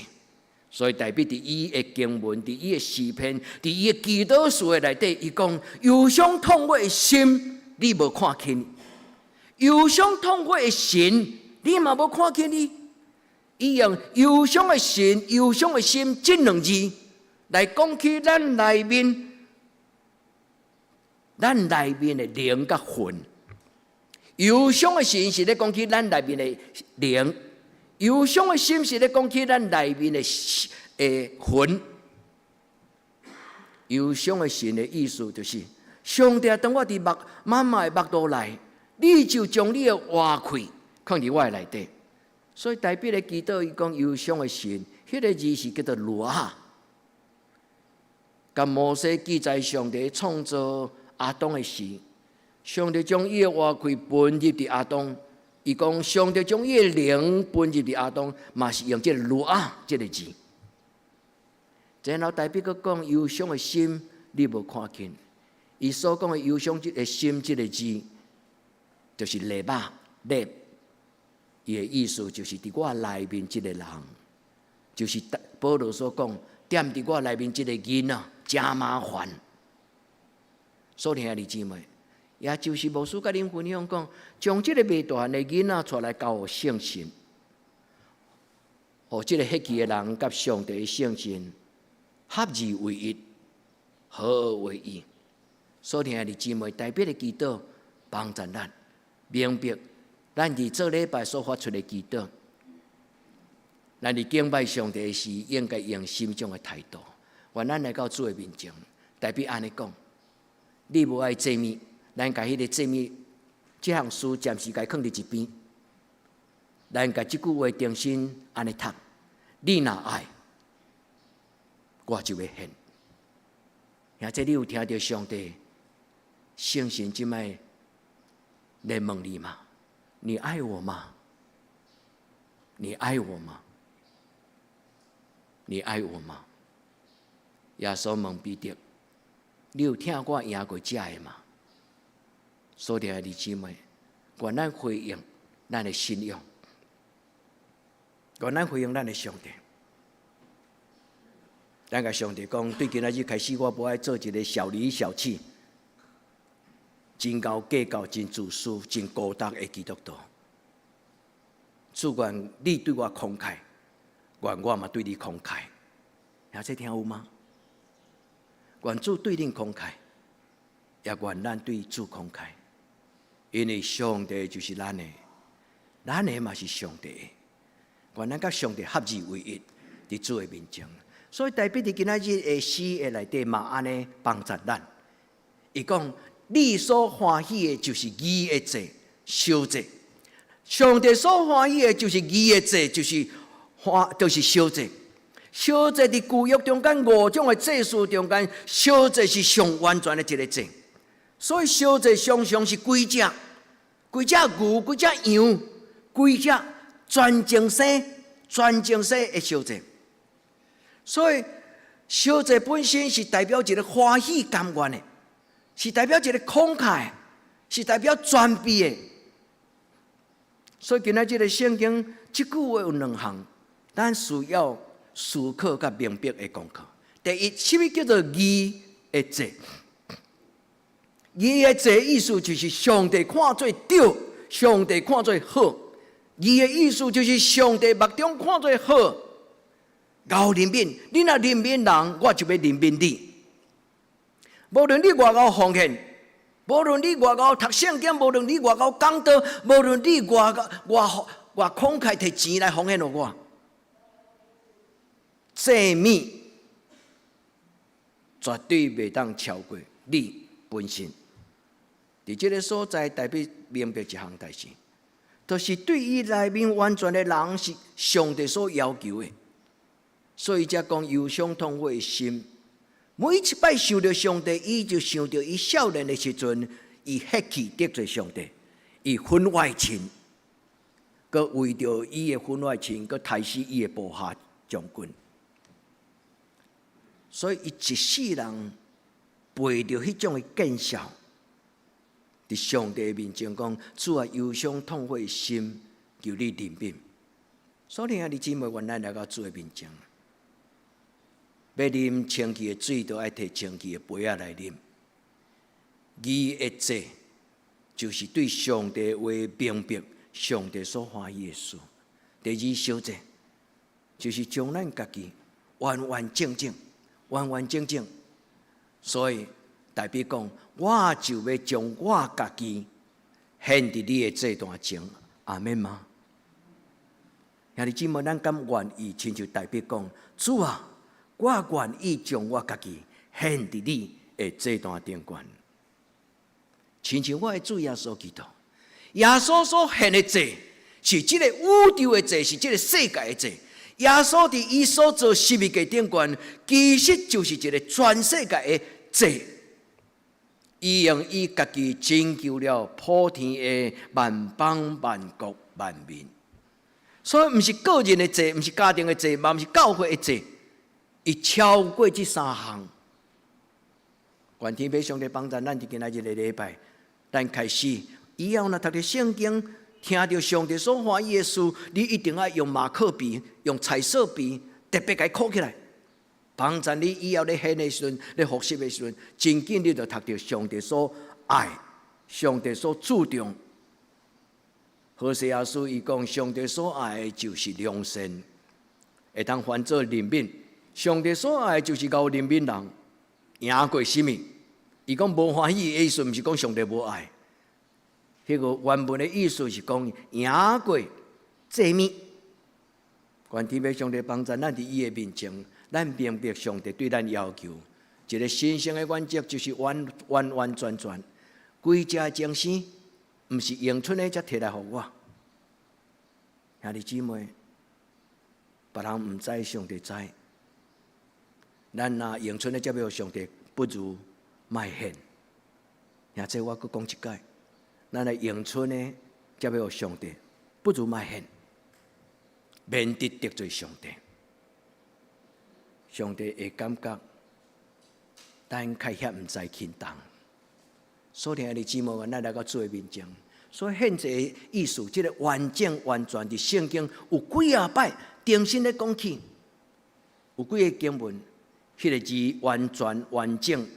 所以大衛佇伊的經文，佇伊的詩篇，佇伊的祈禱書的內底，伊講憂傷痛悔的心，你無看輕；憂傷痛悔的神，你嘛無看輕伊。伊用憂傷的神、憂傷的心這兩字來講起咱內面，咱內面的靈佮魂。憂傷的神是咧講起咱內面的靈。憂傷的心是咧講起咱內面的魂。憂傷的神的意思就是，上帝當我佇腹媽媽的腹肚內，你就將你的活氣放佇我的內底。所以大衛的祈禱，伊講憂傷的神，彼個字是叫做羅哈。佮摩西記載上帝創造亞當的時，上帝將伊的活氣噴入佇亞當。伊講上帝將伊的靈噴入佇亞當，嘛是用這個羅啊這個字。然後大衛閣講憂傷的心，你無看輕。伊所講的憂傷這个心這個字，就是肋肉肋。伊的意思就是佇我內面這個人，就是保羅所講，踮佇我內面這個囡仔誠麻煩。所以兄弟姊妹，也就是牧師共恁分享講，將這个未大漢的囡仔帶來交予聖神，予這个血氣的人佮上帝的聖神合二為一，合而為一。所以兄弟姊妹，大衛的祈禱幫助咱明白，咱佇做禮拜所發出的祈禱，咱佇敬拜上帝時，應該用什麼種的態度？願咱來到主的面前，大衛按呢講：你無愛祭物，咱共彼个祭物這項事暫時共囥佇一邊，咱共這句話重新按呢讀：你若愛，我就欲獻。兄弟，你有聽著上帝聖神這擺來問你嗎？你愛我嗎？你愛我嗎？你愛我嗎？耶穌問彼得：你有疼我贏過這个嗎？所以兄弟姊妹，願咱回應咱的信仰，願咱回應咱的上帝。咱共上帝講，對今仔日開始，我無愛做一个小裡小氣、真𠢕計較、真自私、真孤獨的基督徒。主願你對我慷慨，願我嘛對你慷慨。兄弟聽有嗎？願主對恁慷慨，也願咱對主慷慨。因為上帝就是咱的，咱的嘛是上帝的。願咱佮上帝合二為一，佇主的面前。所以大衛佇今仔日的詩的內底嘛按呢幫助咱。伊講：你所歡喜的，就是義的祭、燒祭。上帝所歡喜的，就是義的祭，就是歡，就是燒祭。燒祭佇舊約中間五種的祭司中間，燒祭是上完全的一个祭。所以燒祭常常是規隻、規隻牛、規隻羊、規隻全淨生、全淨生的燒祭。所以燒祭本身是代表一个歡喜甘願的，是代表一个慷慨，是代表全備的。所以今仔這个聖經這句話有兩項，咱需要思考佮明白的功課。第一，啥物叫做義的祭？義的祭意思就是上帝看做對，上帝看做好。義的意思就是上帝目中看做好。𠢕憐憫，你若憐憫人，我就欲憐憫你。無論你偌𠢕奉獻，無論你偌𠢕讀聖經，無論你偌𠢕講道，無論你偌偌偌慷慨提錢來奉獻予我，祭物絕對袂當超過你本身。佇這个所在，大衛明白一項代誌，就是對伊內面完全的人是上帝所要求的。所以才講憂傷痛悔的心，每一擺想著上帝，伊就想著伊少年的時陣，伊血氣得罪上帝，伊婚外情，閣為著伊的婚外情，閣刣死伊的部下將軍。所以伊一世人背著彼種的見笑，佇上帝面前講：主啊，憂傷痛悔的心，求你憐憫。所以兄弟姊妹，願咱來到主的面前，欲啉清氣的水，都愛提清氣的杯仔來啉。義的祭就是對上帝話明白，上帝所歡喜的事。第二小節就是將咱家己完完整整、完完整整。所以代表講，我就欲將我家己獻佇你的祭壇前，阿們嗎？兄弟姊妹，咱敢願意親像大衛講，主啊，我願意將我家己獻佇你的祭壇頂懸。親像我的主耶穌基督，耶穌所獻的祭是這个宇宙的祭，是這个世界的祭。耶穌佇伊所做十字架頂懸，其實就是一个全世界的祭。伊用伊家己拯救了普天的萬邦萬國萬民。所以毋是個人的祭，毋是家庭的祭，嘛毋是教會的祭，伊超過這三項。願天父上帝幫助咱，佇今仔日的禮拜，咱開始以後若讀著聖經，聽著上帝所歡喜的事，你一定愛用馬克筆、用彩色筆特別共伊圈起來，幫助你以後咧獻的時陣、咧復習的時陣，真緊你就讀著上帝所愛、上帝所注重。何西阿書伊講，上帝所愛的就是良善，會當翻做憐憫。上帝所愛的就是𠢕憐憫人，贏過啥物？伊講無歡喜的意思，毋是講上帝無愛。彼個原文的意思是講贏過祭物。願天父上帝幫助咱佇伊的面前，咱明白上帝對咱要求。一个神聖的原則就是完完完全全，規隻精神，毋是用出的才提來予我。兄弟姊妹，別人毋知，上帝知。咱若用剩的才欲予上帝，不如莫獻。兄這我閣講一擺，咱若用剩的才欲予上帝，不如莫獻，免得得罪上帝。上帝會感覺咱較遐毋知輕重。所以兄弟姊妹，咱來到主的面前。所以獻祭的意思，這个完整完全佇聖經有幾仔擺重新咧講起，有幾个經文，彼个字完全完整，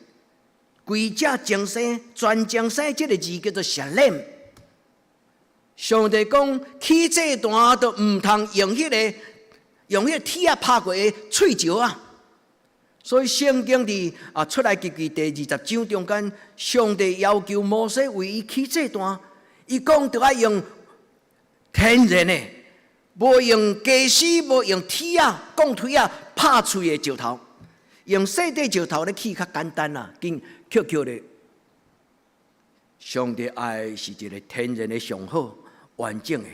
規隻精生全精生，這个字叫做 shalem。上帝講起祭壇都毋通用彼个鐵仔拍過的碎石仔。所以聖經佇出埃及記第二十章中間，上帝要求摩西為伊起祭壇，伊講著愛用天然的，無用家私，無用鐵仔、鋼錘仔拍碎的石頭，用細塊石頭咧起較簡單啦，緊抾抾咧。上帝愛是一个天然的上好完整的，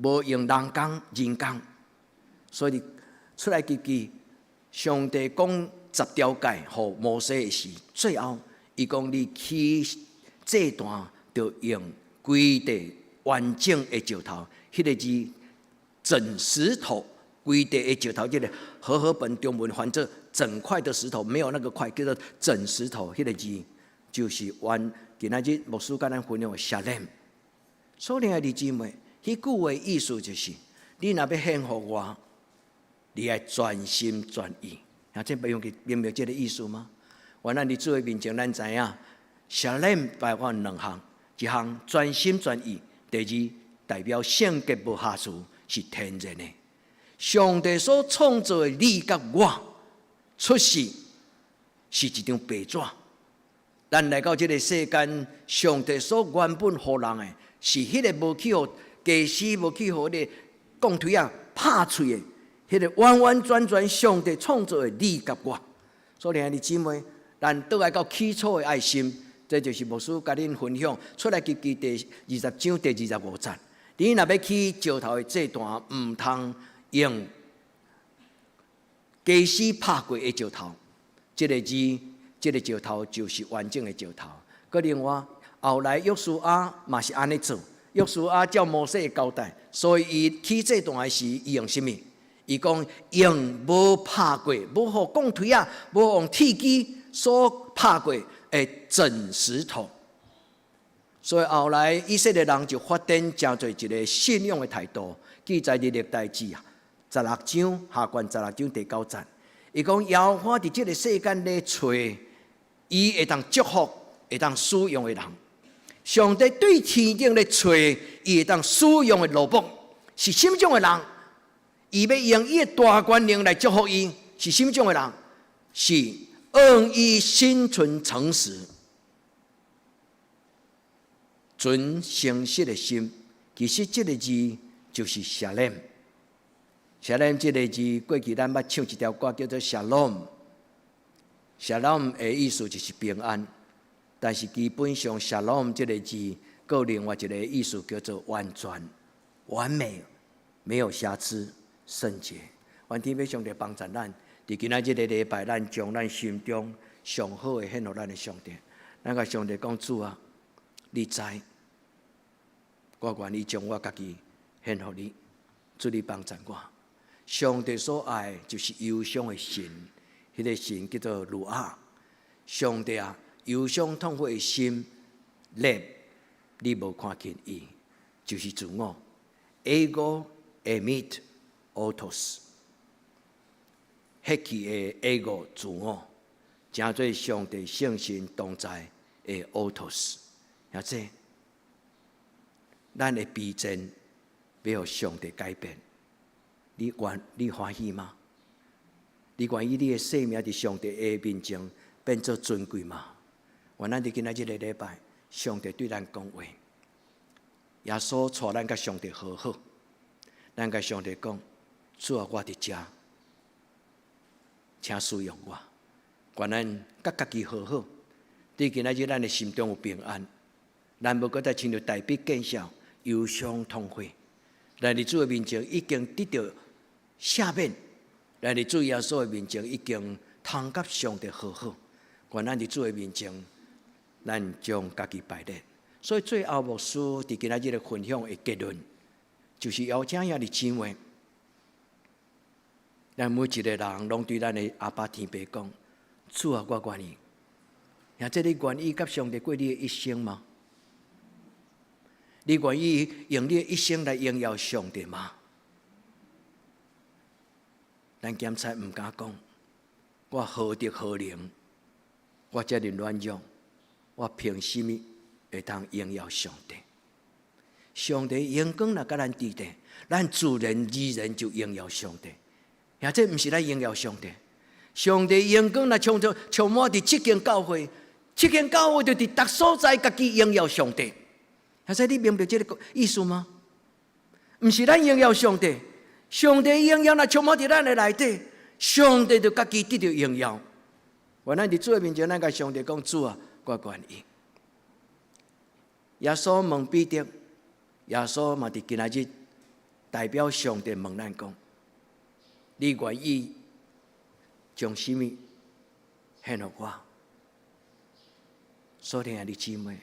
無用人工人工，所以出埃及記，上帝講十條誡予摩西的時，最後伊講你起祭壇，著用規塊完整的石頭，彼个字整石頭，規塊的石頭，這个和合本中文翻做整塊的石頭，沒有那個塊，叫做整石頭。彼个字就是原今仔日牧師共咱分享的 shalem。所以兄弟姊妹，彼句話意思就是，你若欲獻予我，你愛全心全意。啊，這不用去明白這个意思嗎？原來佇主的面前，咱知影，shalem 包括兩項，一項全心全意，第二代表聖潔無瑕疵，是天然的。上帝所創造的你佮我，出世是一張白紙。咱來到這个世間，上帝所原本予人的，是彼个無去予家私，無去予彼个鋼錘仔拍碎的，彼个完完全全上帝創造的你佮我。所以兄弟姊妹，咱倒來到起初的愛心，這就是牧師共恁分享出埃及記第二十章第二十五節。你若欲起石頭的祭壇，毋通用家私拍過的石頭，這个字，這个石頭就是完整的石頭。閣另外，後來約書亞嘛是按呢做。約書亞照摩西的交代，所以伊起祭壇的時，伊用啥物？伊講用無拍過、無予鋼錘仔、無用鐵枝所拍過的整石頭。所以後來以色列人就發展成做一個信仰的態度，記載佇歷代志啊，十六章下卷十六章第九節。伊講耶和華佇這个世間咧揣伊會當祝福、會當使用的人。上帝對天頂咧揣伊會當使用的奴僕，是啥物種的人？伊欲用伊的大權能來祝福伊，是啥物種的人？是用伊心存誠實、存誠實的心。其實這个字就是 shalem。Shalem 這个字，過去咱捌唱一條歌叫做 Shalom。Shalom 的意思就是平安，但是基本上 Shalom 這个字，閣有另外一个意思叫做完全、完美、沒有瑕疵、聖潔。願天父上帝幫助咱，佇今仔這个禮拜，咱將咱心中上好的獻予咱的上帝。咱共上帝講，主啊，你知，我願意將我家己獻予你，主你幫助我。上帝所愛的就是憂傷的心，彼个神叫做 ruah。上帝啊，憂傷痛悔的心，你無看輕伊，就是自我。Ego eimi autos，彼去的 ego 自我，成做上帝聖神同在的 autos。兄弟，咱的卑賤欲予上帝改變。你歡喜嗎？你願意你的生命佇上帝的面前變做尊貴嗎？願咱佇今仔這个禮拜，上帝對咱講話，耶穌帶咱佮上帝和好，咱共上帝講，主啊，我佇遮，請使用我，願咱佮家己和好，佇今仔日咱的心中有平安，咱無閣再親像大衛見笑，憂傷痛悔。咱佇主的面前已經得著赦免，咱佇主耶穌的面前已經通佮上帝和好。願咱佇主的面前，咱將家己擺列。所以最後牧師佇今仔日的分享的結論，就是邀請兄弟姊妹，咱每一個人攏對咱的阿爸天父講：主啊，我願意。或者你願意佮上帝過你的一生嗎？你願意用你的一生來榮耀上帝嗎？咱檢查毋敢講，我何德何能，我遮爾軟弱，我憑啥物會當榮耀上帝？上帝榮光若佮咱佇底，咱自然而然就榮耀上帝。或者毋是咱榮耀上帝，上帝榮光若充足充滿佇這間教會，這間教會就佇逐所在家己榮耀上帝。或者你明白這个意思嗎？毋是咱榮耀上帝，上帝榮耀若充滿佇咱的內底，上帝就家己得著榮耀。願咱佇主的面前，咱共上帝講，主啊，我願意。耶穌問彼得，耶穌嘛佇今仔日代表上帝問咱講：你願意將啥物獻予我？所以兄弟姊妹，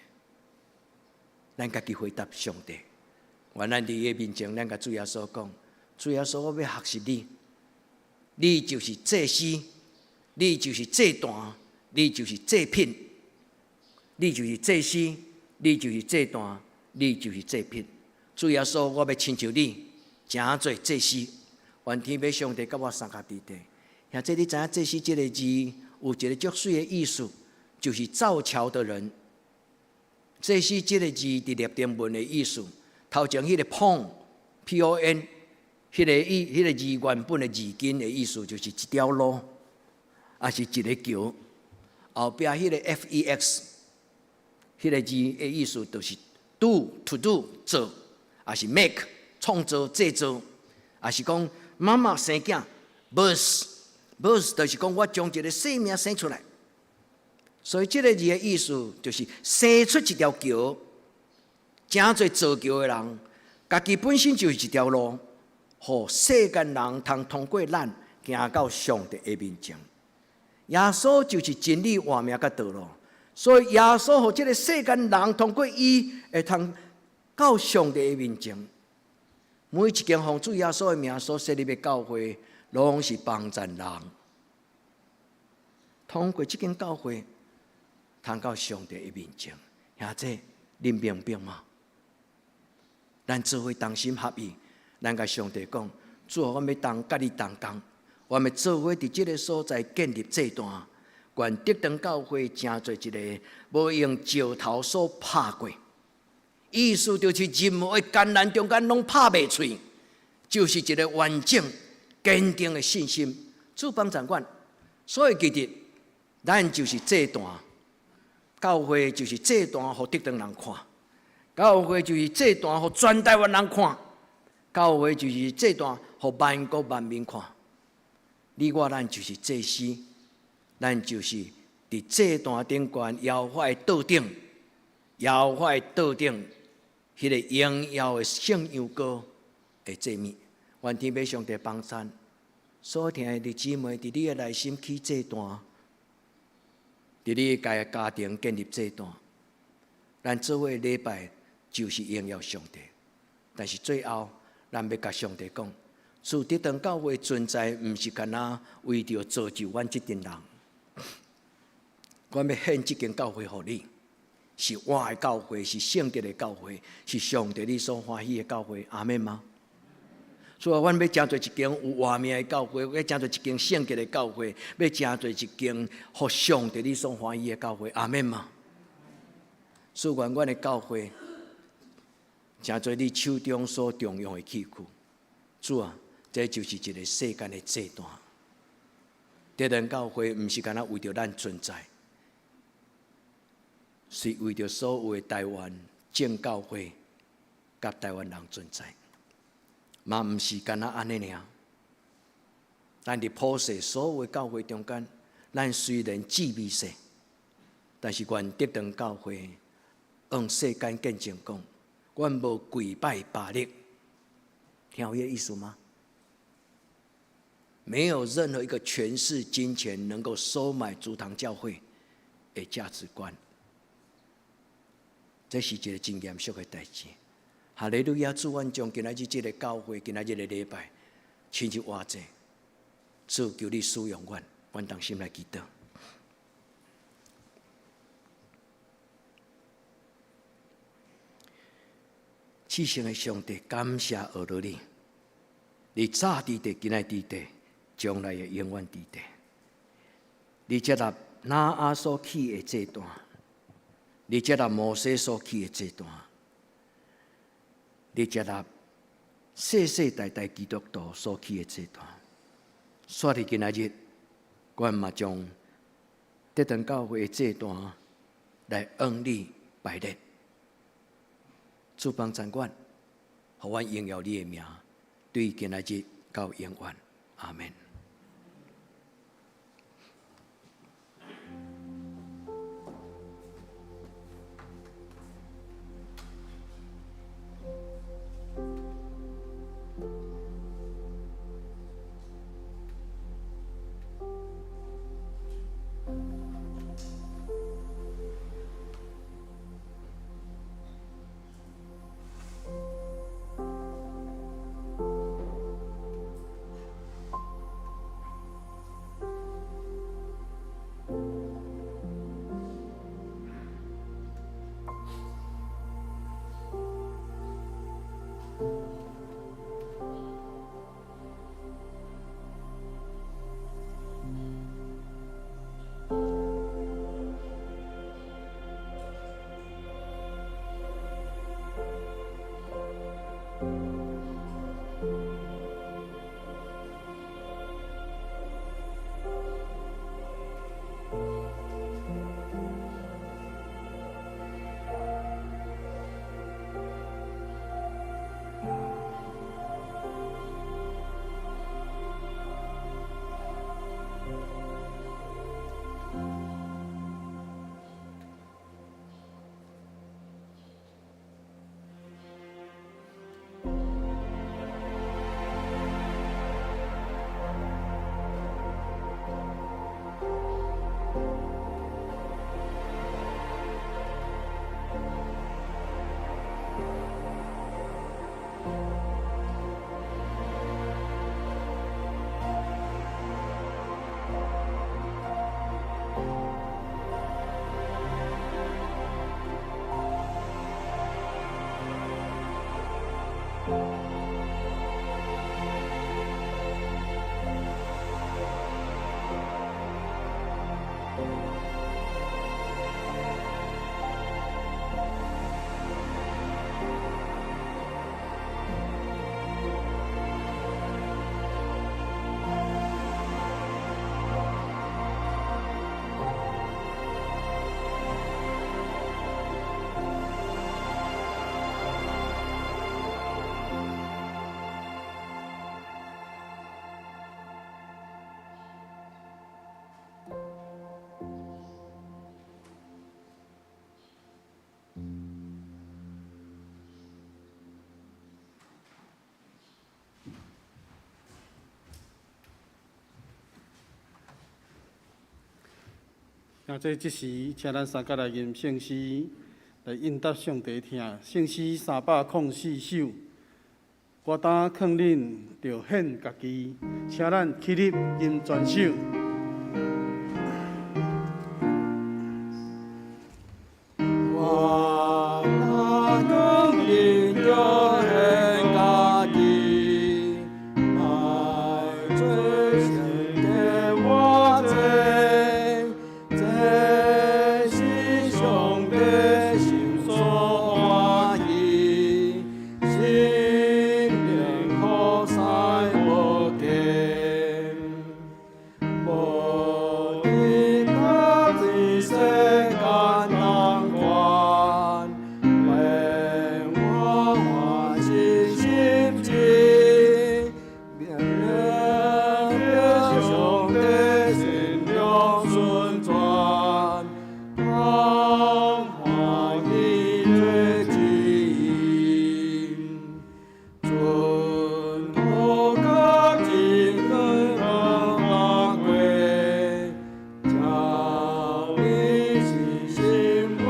咱家己回答上帝。願咱佇伊面前，咱共主耶穌講：主耶穌，我欲學習你，你就是祭司，你就是祭壇，你就是祭品，你就是祭司，你就是祭壇，你就是祭品。主耶穌，我欲親像你，成做祭司。願天父上帝佮我相佮佇底。兄弟，你知影祭司這个字有一個足媠的意思，就是造橋的人。祭司這个字佇拉丁文的意思，頭前彼个 pon，P-O-N，彼个字原本的字根的意思就是一條路，抑是一个橋。後壁彼个 F-E-X，彼个字的意思就是 do to do 做，抑是 make 創造製造，抑是講媽媽生囝 birth birth 就是講我將一個生命生出來。所以這个字的意思就是生出一條橋，成做造橋的人，家己本身就是一條路，予世間人通通過咱行到上帝的面前。耶穌就是真理、活命佮道路，所以耶穌予這个世間人通過伊會通到上帝的面前。每一間奉主耶穌的名所設立的教會，攏是幫贊人。通過這間教會，通到上帝的面前。兄弟，恁明白嗎？咱做伙同心合意，咱共上帝講：主啊，阮欲同佮你同工，阮欲做伙佇這个所在建立祭壇，願得堂教會成做一个無用石頭所拍過，意思就是任何的艱難中間攏拍袂碎，就是一个完整堅定的信心。主幫贊阮，所以其實咱就是祭壇，教會就是祭壇，予得堂人看；教會就是祭壇，予全台灣人看；教會就是祭壇，予萬國萬民看。你我咱就是祭司，咱就是佇祭壇頂懸耶和華的桌頂，耶和華的桌頂，彼个榮耀的聖羊羔的祭物。願天父上帝幫贊，所疼的姊妹，佇你的內心起祭壇，佇你家家庭建立祭壇，咱做伙禮拜就是榮耀上帝。但是最後，咱欲共上帝講，主得堂教會存在，毋是干焦為著造就阮這陣人。阮欲獻這間教會予你，是我的教會，是聖潔的教會，是上帝你所歡喜的教會。阿們嗎？所以，阮欲成做一間有活命的教會，欲成做一間聖潔的教會，欲成做一間予上帝你所歡喜的教會。阿們嗎？所以，願阮的教會成做你手中所重用的器具。主啊，這就是一个世間的祭壇。得堂教會毋是干焦為著咱存在，是為著所有的台灣正教會佮台灣人存在。嘛毋是干焦按呢爾。咱佇普世所有的教會中間，咱雖然至微細，但是願得堂教會向世間見證講，阮無跪拜巴力，聽有彼个意思嗎？沒有任何一個權勢、金錢能夠收買竹堂教會的價值觀，這是一个真嚴肅的代誌。哈利路亞！主，阮將今仔日這个教會，今仔日的禮拜，親手活祭，主求你使用阮，阮同心來祈禱。至聖的上帝，感謝阿羅你，你早佇地，今仔佇地，將來會永遠佇地。你接納挪亞所起的祭壇，你接納摩西所起的祭壇，你接納世世代代基督徒所起的祭壇。煞佇今仔日，阮嘛將得堂教會的祭壇來向你擺列。主幫贊阮，予阮榮耀你的名，對今仔日到永遠。阿們。兄弟，這時，請咱三甲來吟聖詩，來應答上帝聽。聖詩304首，我當囥恁著獻家己，請咱起立吟全首。我當囥恁著獻家己，來做聖潔活祭，這是上帝心所歡喜，心靈服侍無間。無得甲這世間同款，願我歡喜心志，免上帝善良順轉，當歡喜做旨意，準妥甲真根阿過，將你信心穩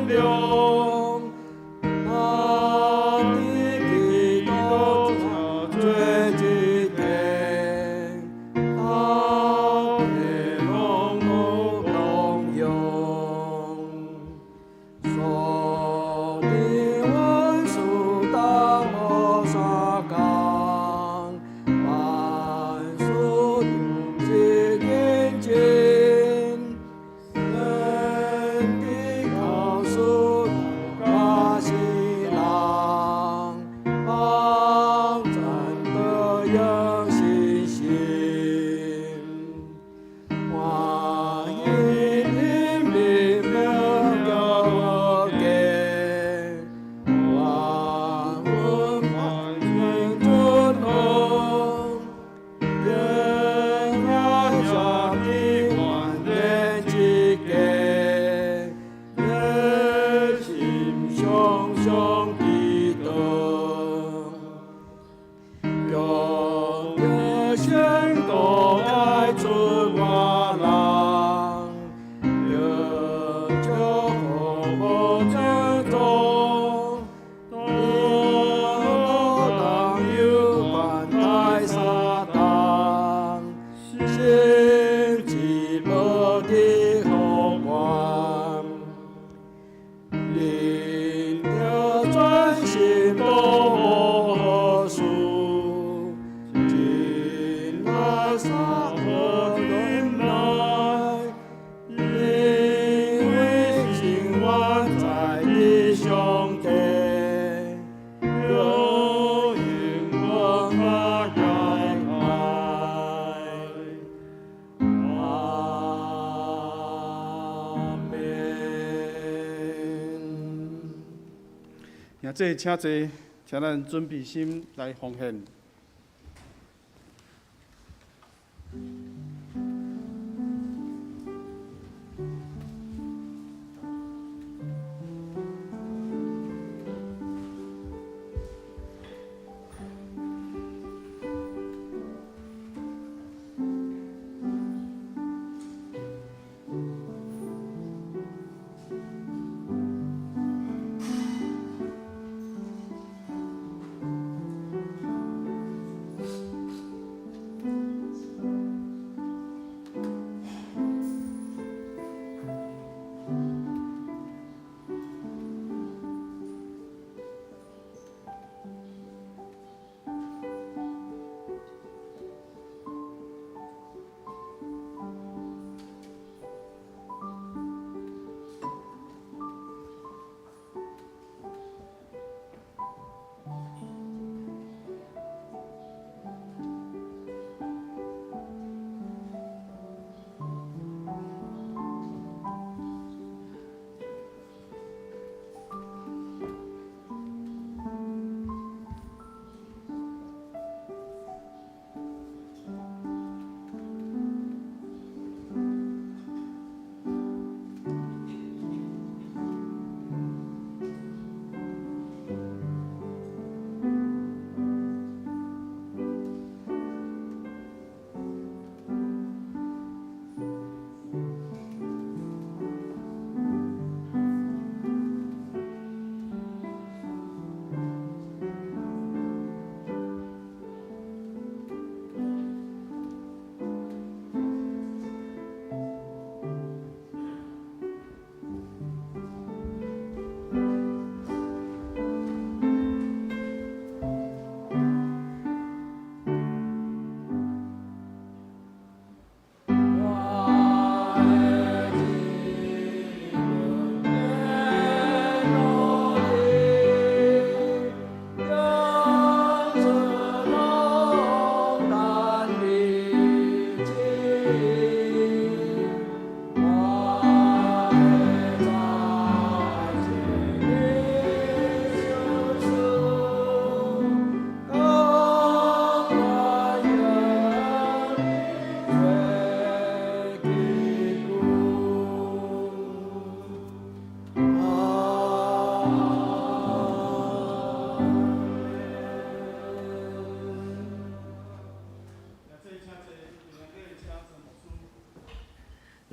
良，咱佇基督做一體，大家攏有榮耀。所以萬事當無相共，萬事是認真，人的告訴假世人，幫咱得有信心。歡喜你們叫我萬分萬尊榮，願下的萬年之間，熱心相相記得。用熱心都愛出我人，得着福無這種，你當有反待撒旦，心志無的好官。恁著專心做好事，盡愛三和忍耐，因為心願在的上帝，有應我來愛。阿門。兄弟，請坐，請咱準備心來奉獻。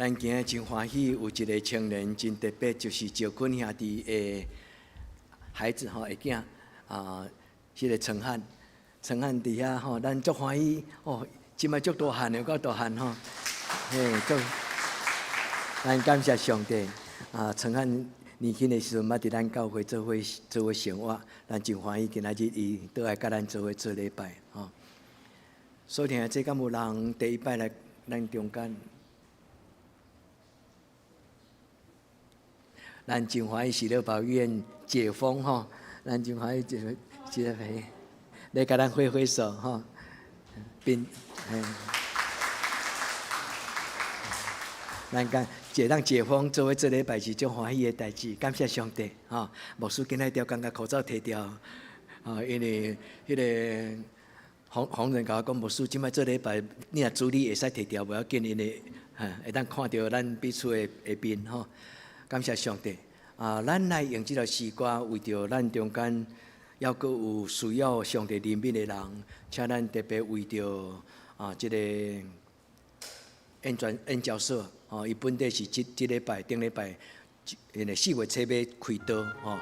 咱今日真歡喜，有一个青年真特別，就是趙坤兄弟的孩子吼，的囝啊，彼个陈漢，陳漢佇遐吼，咱足歡喜哦，這擺足大漢的，有夠大漢吼，嘿，足，咱感謝上帝啊！陳漢年輕的時陣，捌佇咱教會做伙做伙生活，咱真歡喜今仔日伊倒來佮咱做伙做禮拜吼。所以聽這敢有人第一擺來咱中間？咱真歡喜，喜樂保育院解封吼，咱真歡喜這這個朋友來共咱揮揮手吼，並嘿，咱講解當解封做伙做禮拜是足歡喜的代誌，感謝上帝吼。牧師今仔日感覺口罩提掉，吼，因為彼个洪洪仁共我講，牧師這擺做禮拜，你若主禮會使提掉，無要緊，因為哈會當看著咱彼此的的面吼。感謝上帝啊！咱來用這條詩歌，為著咱中間猶閣有需要上帝憐憫的人，請咱特別為著啊，這個研研究所吼，伊本底是這這禮拜、頂禮拜，因為4月初欲開刀吼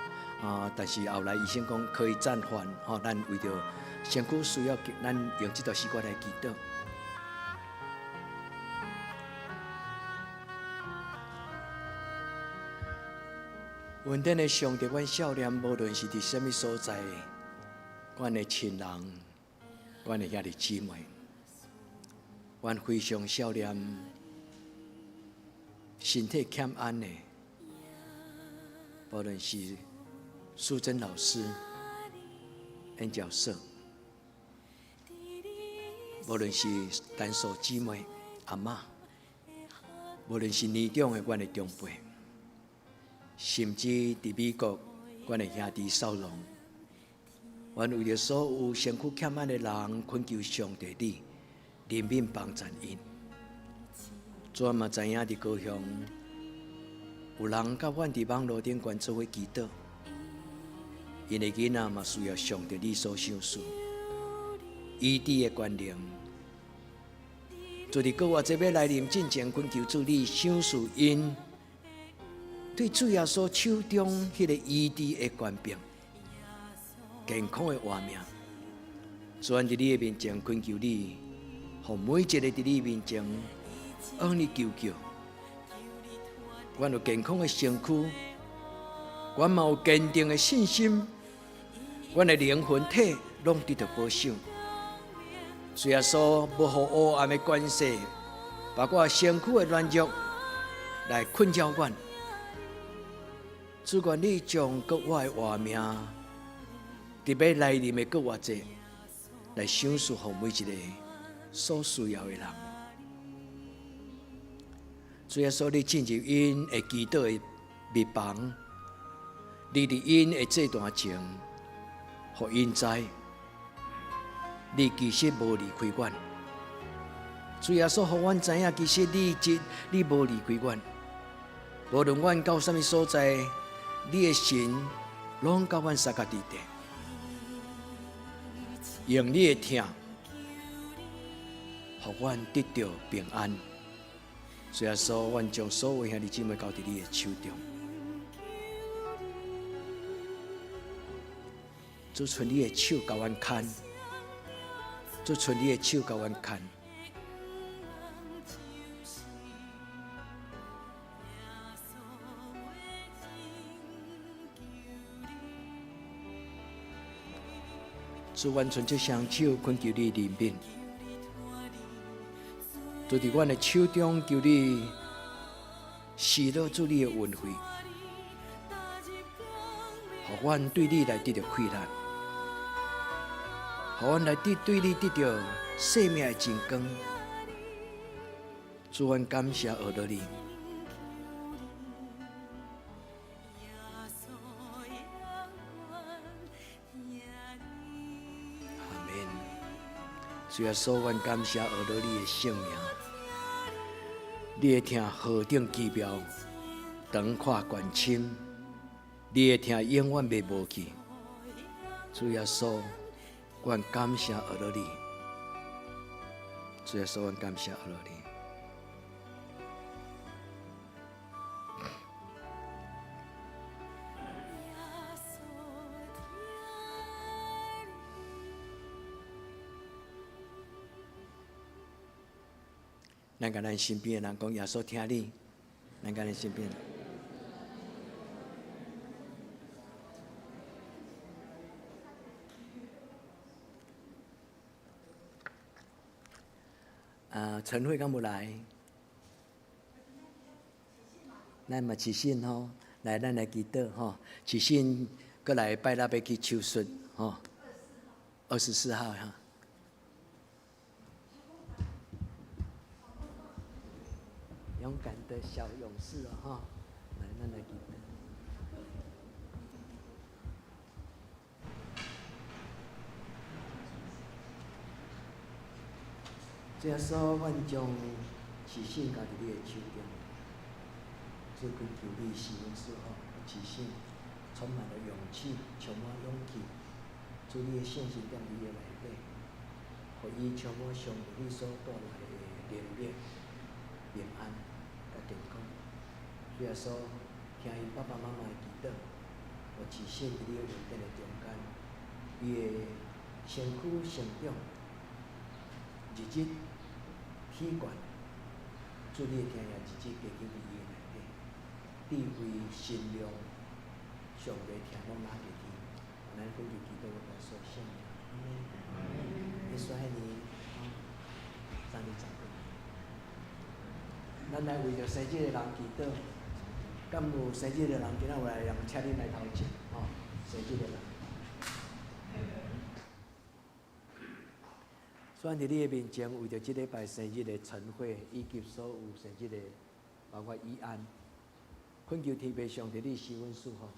啊，但是後來醫生講可以暫緩吼，咱為著身軀需要，咱用這條詩歌來祈禱。恩典的上帝，阮少年無論是佇啥物所在，阮的親人，阮的兄弟姊妹，阮非常少年，身體欠安的，無論是淑珍老師、研究所，無論是陳素姊妹、阿嬤，無論是年長的阮的長輩。甚至佇美國，阮的兄弟少龍，阮為著所有身軀欠安的人，懇求上帝你憐憫幫贊𪜶。主嘛知影佇高雄有人佮阮佇網路頂懸做伙祈禱，𪜶的囡仔嘛需要上帝你所賞賜醫治的權能。就佇閣活節欲來臨進前，懇求主你賞賜𪜶。對主耶穌手中彼个醫治的權柄，健康的活命，主阮佇你的面前懇求你，予每一个佇你面前向你求救。阮有健康的身軀，阮嘛有堅定的信心，阮的靈魂體攏得著保守。主耶穌無予黑暗的權勢，包括身軀的軟弱來困擾阮。主願你將閣我的活命，佇欲來臨的閣活節，來賞賜予每一個所需要的人。主耶穌，你進入𪜶的祈禱的密房，你佇𪜶的祭壇前，予𪜶知，你其實無離開阮。主耶穌，予阮知影，其實你這你無離開阮，無論阮到啥物所在。你的神攏佮阮相佮佇底，用你的疼，予阮得著平安。主耶穌，阮將所有兄弟姊妹交佇你的手中，主伸你的手共阮牽，主伸你的手共阮牽。主，阮伸出雙手，懇求你憐憫。就佇阮的手中，求你施落主你的恩惠，予阮對你來得著氣力，予阮來得對你得著生命的真光。主，阮感謝阿羅你。阿們。主耶穌，阮感謝阿羅你的聖名，你的疼何等奇妙，長闊懸深，你的疼永遠袂無去。主耶穌，阮感謝阿羅你。主耶穌，阮感謝阿羅你。咱共咱身邊的人講，耶穌疼你。咱共咱身邊。啊，陳慧敢無來？咱嘛持信吼，來，咱來祈禱吼。持信閣來拜六欲去手術吼，24號哈。勇敢的小勇士哦，哈！來，咱來祈禱。主耶穌，阮將持信交佇你的手中，主懇求你賜阮賜福，持信充滿了勇氣，充滿勇氣。主你的聖神踮伊的內底，予伊充滿上帝你所帶來的能力、平安佮健康。主耶穌，聽𪜶爸爸媽媽的祈禱，予持信佇你的恩典的中間，伊的身軀成長，日日體懸，主你的疼也日日加添佇伊的內底，智慧、心量，上帝疼攏拿入去，咱懇求祈禱，耶穌聖名，阿們。耶穌愛你，三日十過。咱來為著生日的人祈禱，敢有生日的人今仔有來人請恁來頭前，吼，生日的人。主佇你的面前，為著這禮拜生日的晨會，以及所有生日的，包括以安，懇求天父上帝，你賜阮祝福，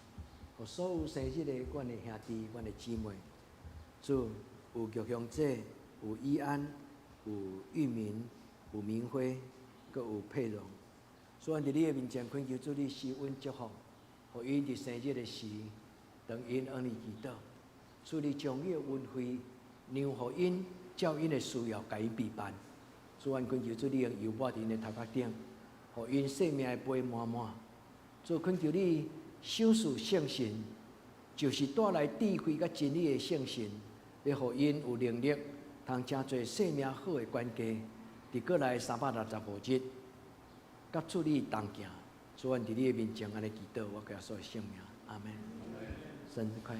予所有生日的阮的兄弟、阮的姊妹，主有玉香姐，有以安，有玉明，有明輝，閣有佩蓉。主佇你的面前，懇求主你賜阮祝福，予𪜶佇生日的時，當𪜶向你祈禱，主你將你的恩惠讓予𪜶。照𪜶的需要，共𪜶備辦。主，阮懇求主，你用油抹佇𪜶的頭殼頂，予𪜶生命的杯滿滿。主，懇求你賞賜聖神，就是帶來智慧佮真理的聖神，欲予𪜶有能力，通成做生命好的管家。佇過來365日，佮主你同行。主，阮佇你的面前按呢祈禱，我耶穌的聖名，阿們。生日快樂！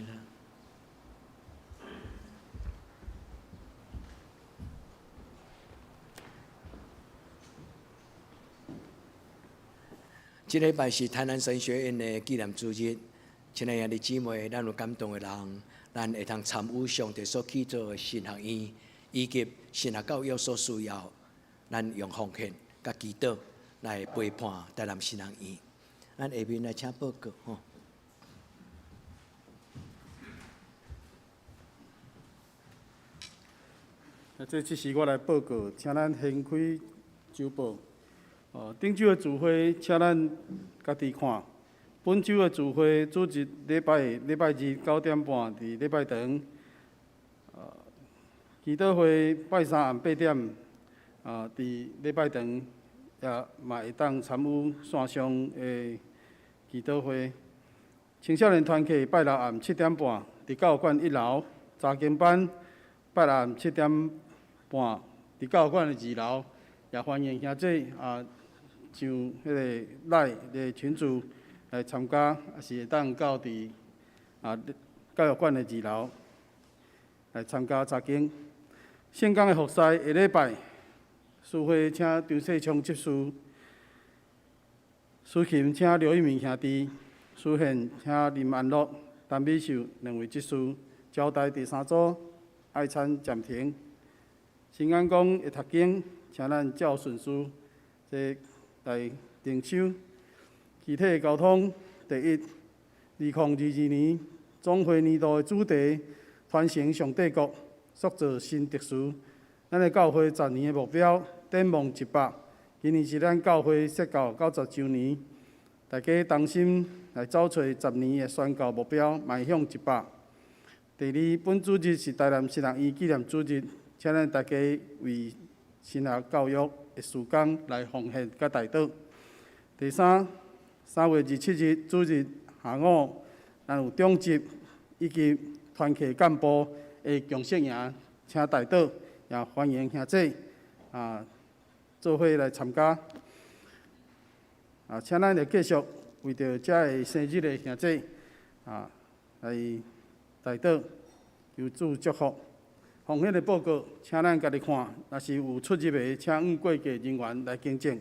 這禮拜是台南神學院的紀念主日，親愛的兄弟姊妹，咱有感動的人，咱會通參與上帝所起造的神學院，以及神學教育所需要，咱用奉獻佮祈禱來陪伴台南神學院。咱下面來請報告吼。啊，這這時我來報告，請咱掀開週報。哦，頂週的聚會，請咱家己看。本週的聚會主日禮拜禮拜日9點半佇禮拜堂。祈禱會拜三暗8點，啊，佇禮拜堂也嘛會當參與線上的祈禱會。青少年團契拜六暗7點半佇教育館一樓，查經班拜六暗7點半佇教育館的二樓，也歡迎兄姊啊上彼個 LINE 的群組來參加，抑是會當到佇啊教育館的二樓來參加查經。聖工的服侍下禮拜，司會請張世聰執事，司琴請劉一鳴兄弟，司獻請林安樂、陳美秀兩位執事，招待第三組愛餐暫停。新安宮的讀經，請咱趙順書這來靈修。具體的交通，第一，2022年總會年度的主題，傳承上帝國，塑造新特殊。咱的教會十年的目標，展望100。今年是咱教會設教90週年，大家同心來走揣十年的宣教目標，邁向100。第二，本主日是台南神學院紀念主日，請咱大家為神學教育的事工來奉獻佮代禱。第三，3月27日主日下午，咱有長執以及團契幹部的共識營，請代禱，也歡迎兄姊啊，做伙來參加。請咱來繼續為著遮个生日的兄弟來代禱，求主祝福。奉獻的報告，請咱家己看，若是有出入的，請向會計人員來更正。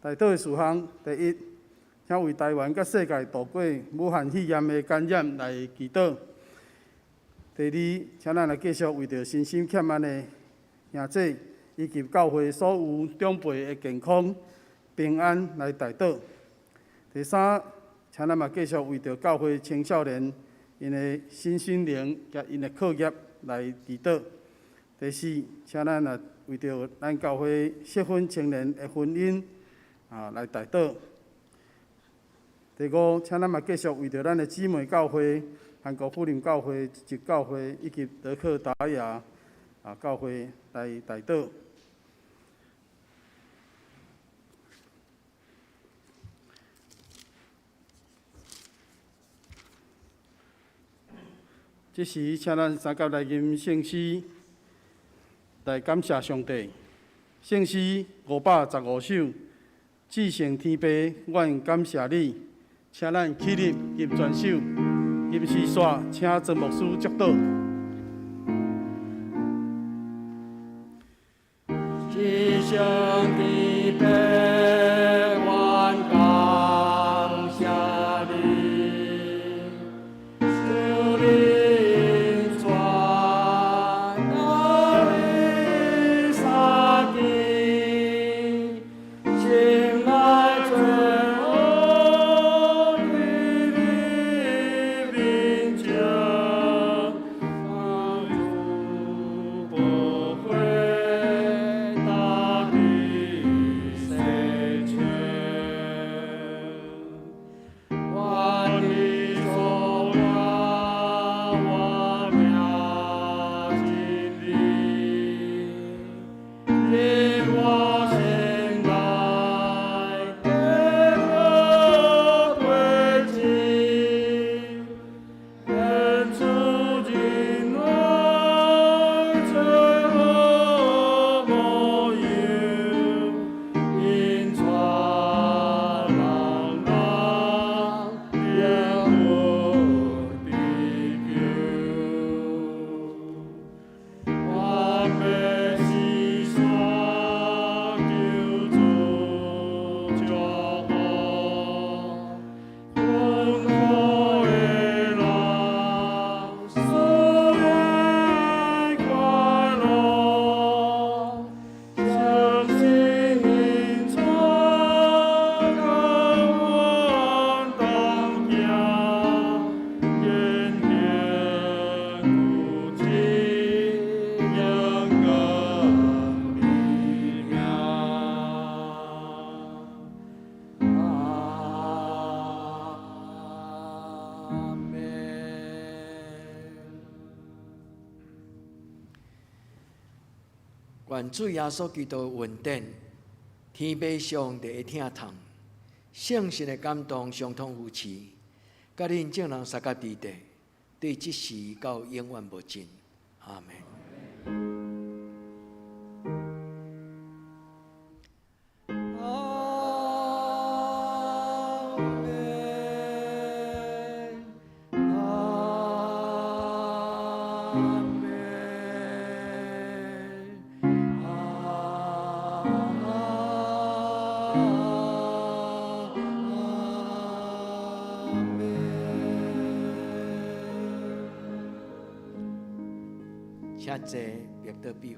代禱的事項，第一，請為台灣佮世界度過武漢肺炎的感染來祈禱。第二，請咱來繼續為著身心欠安的兄弟以及教會所有長輩的健康平安來代禱。第三，請咱嘛繼續為著教會青少年𪜶的身心靈佮𪜶的課業來祈禱。第四，請咱也為著咱教會適婚青年的婚姻來代禱。第五，請咱嘛繼續為著咱的姊妹教會、韓國福林教會、一教會以及德克達雅教會來代禱。這時，請咱三甲來吟聖詩，來感謝上帝。聖詩515首，至聖天父，阮感謝你。請咱起立吟全首，吟詩煞，請曾牧師祝禱。至聖天父，阮感謝你，求你傳到你三更，醒來做予你面前，主寶血大地洗清，願你所活我命真理，令我心內得好對齊，願主仁愛最好模樣，引帶人人靈魂得救。我欲四散求主祝福，困苦的人赐予快樂，相信恩主甲阮同行，言行具指永光你名。阿們。願主耶穌基督的恩典、天父上帝的疼痛、聖神的感動相通扶持，佮恁眾人相佮佇佇，對這時到永遠無盡。阿們。阿們，阿們，阿們。請坐，別得避諱。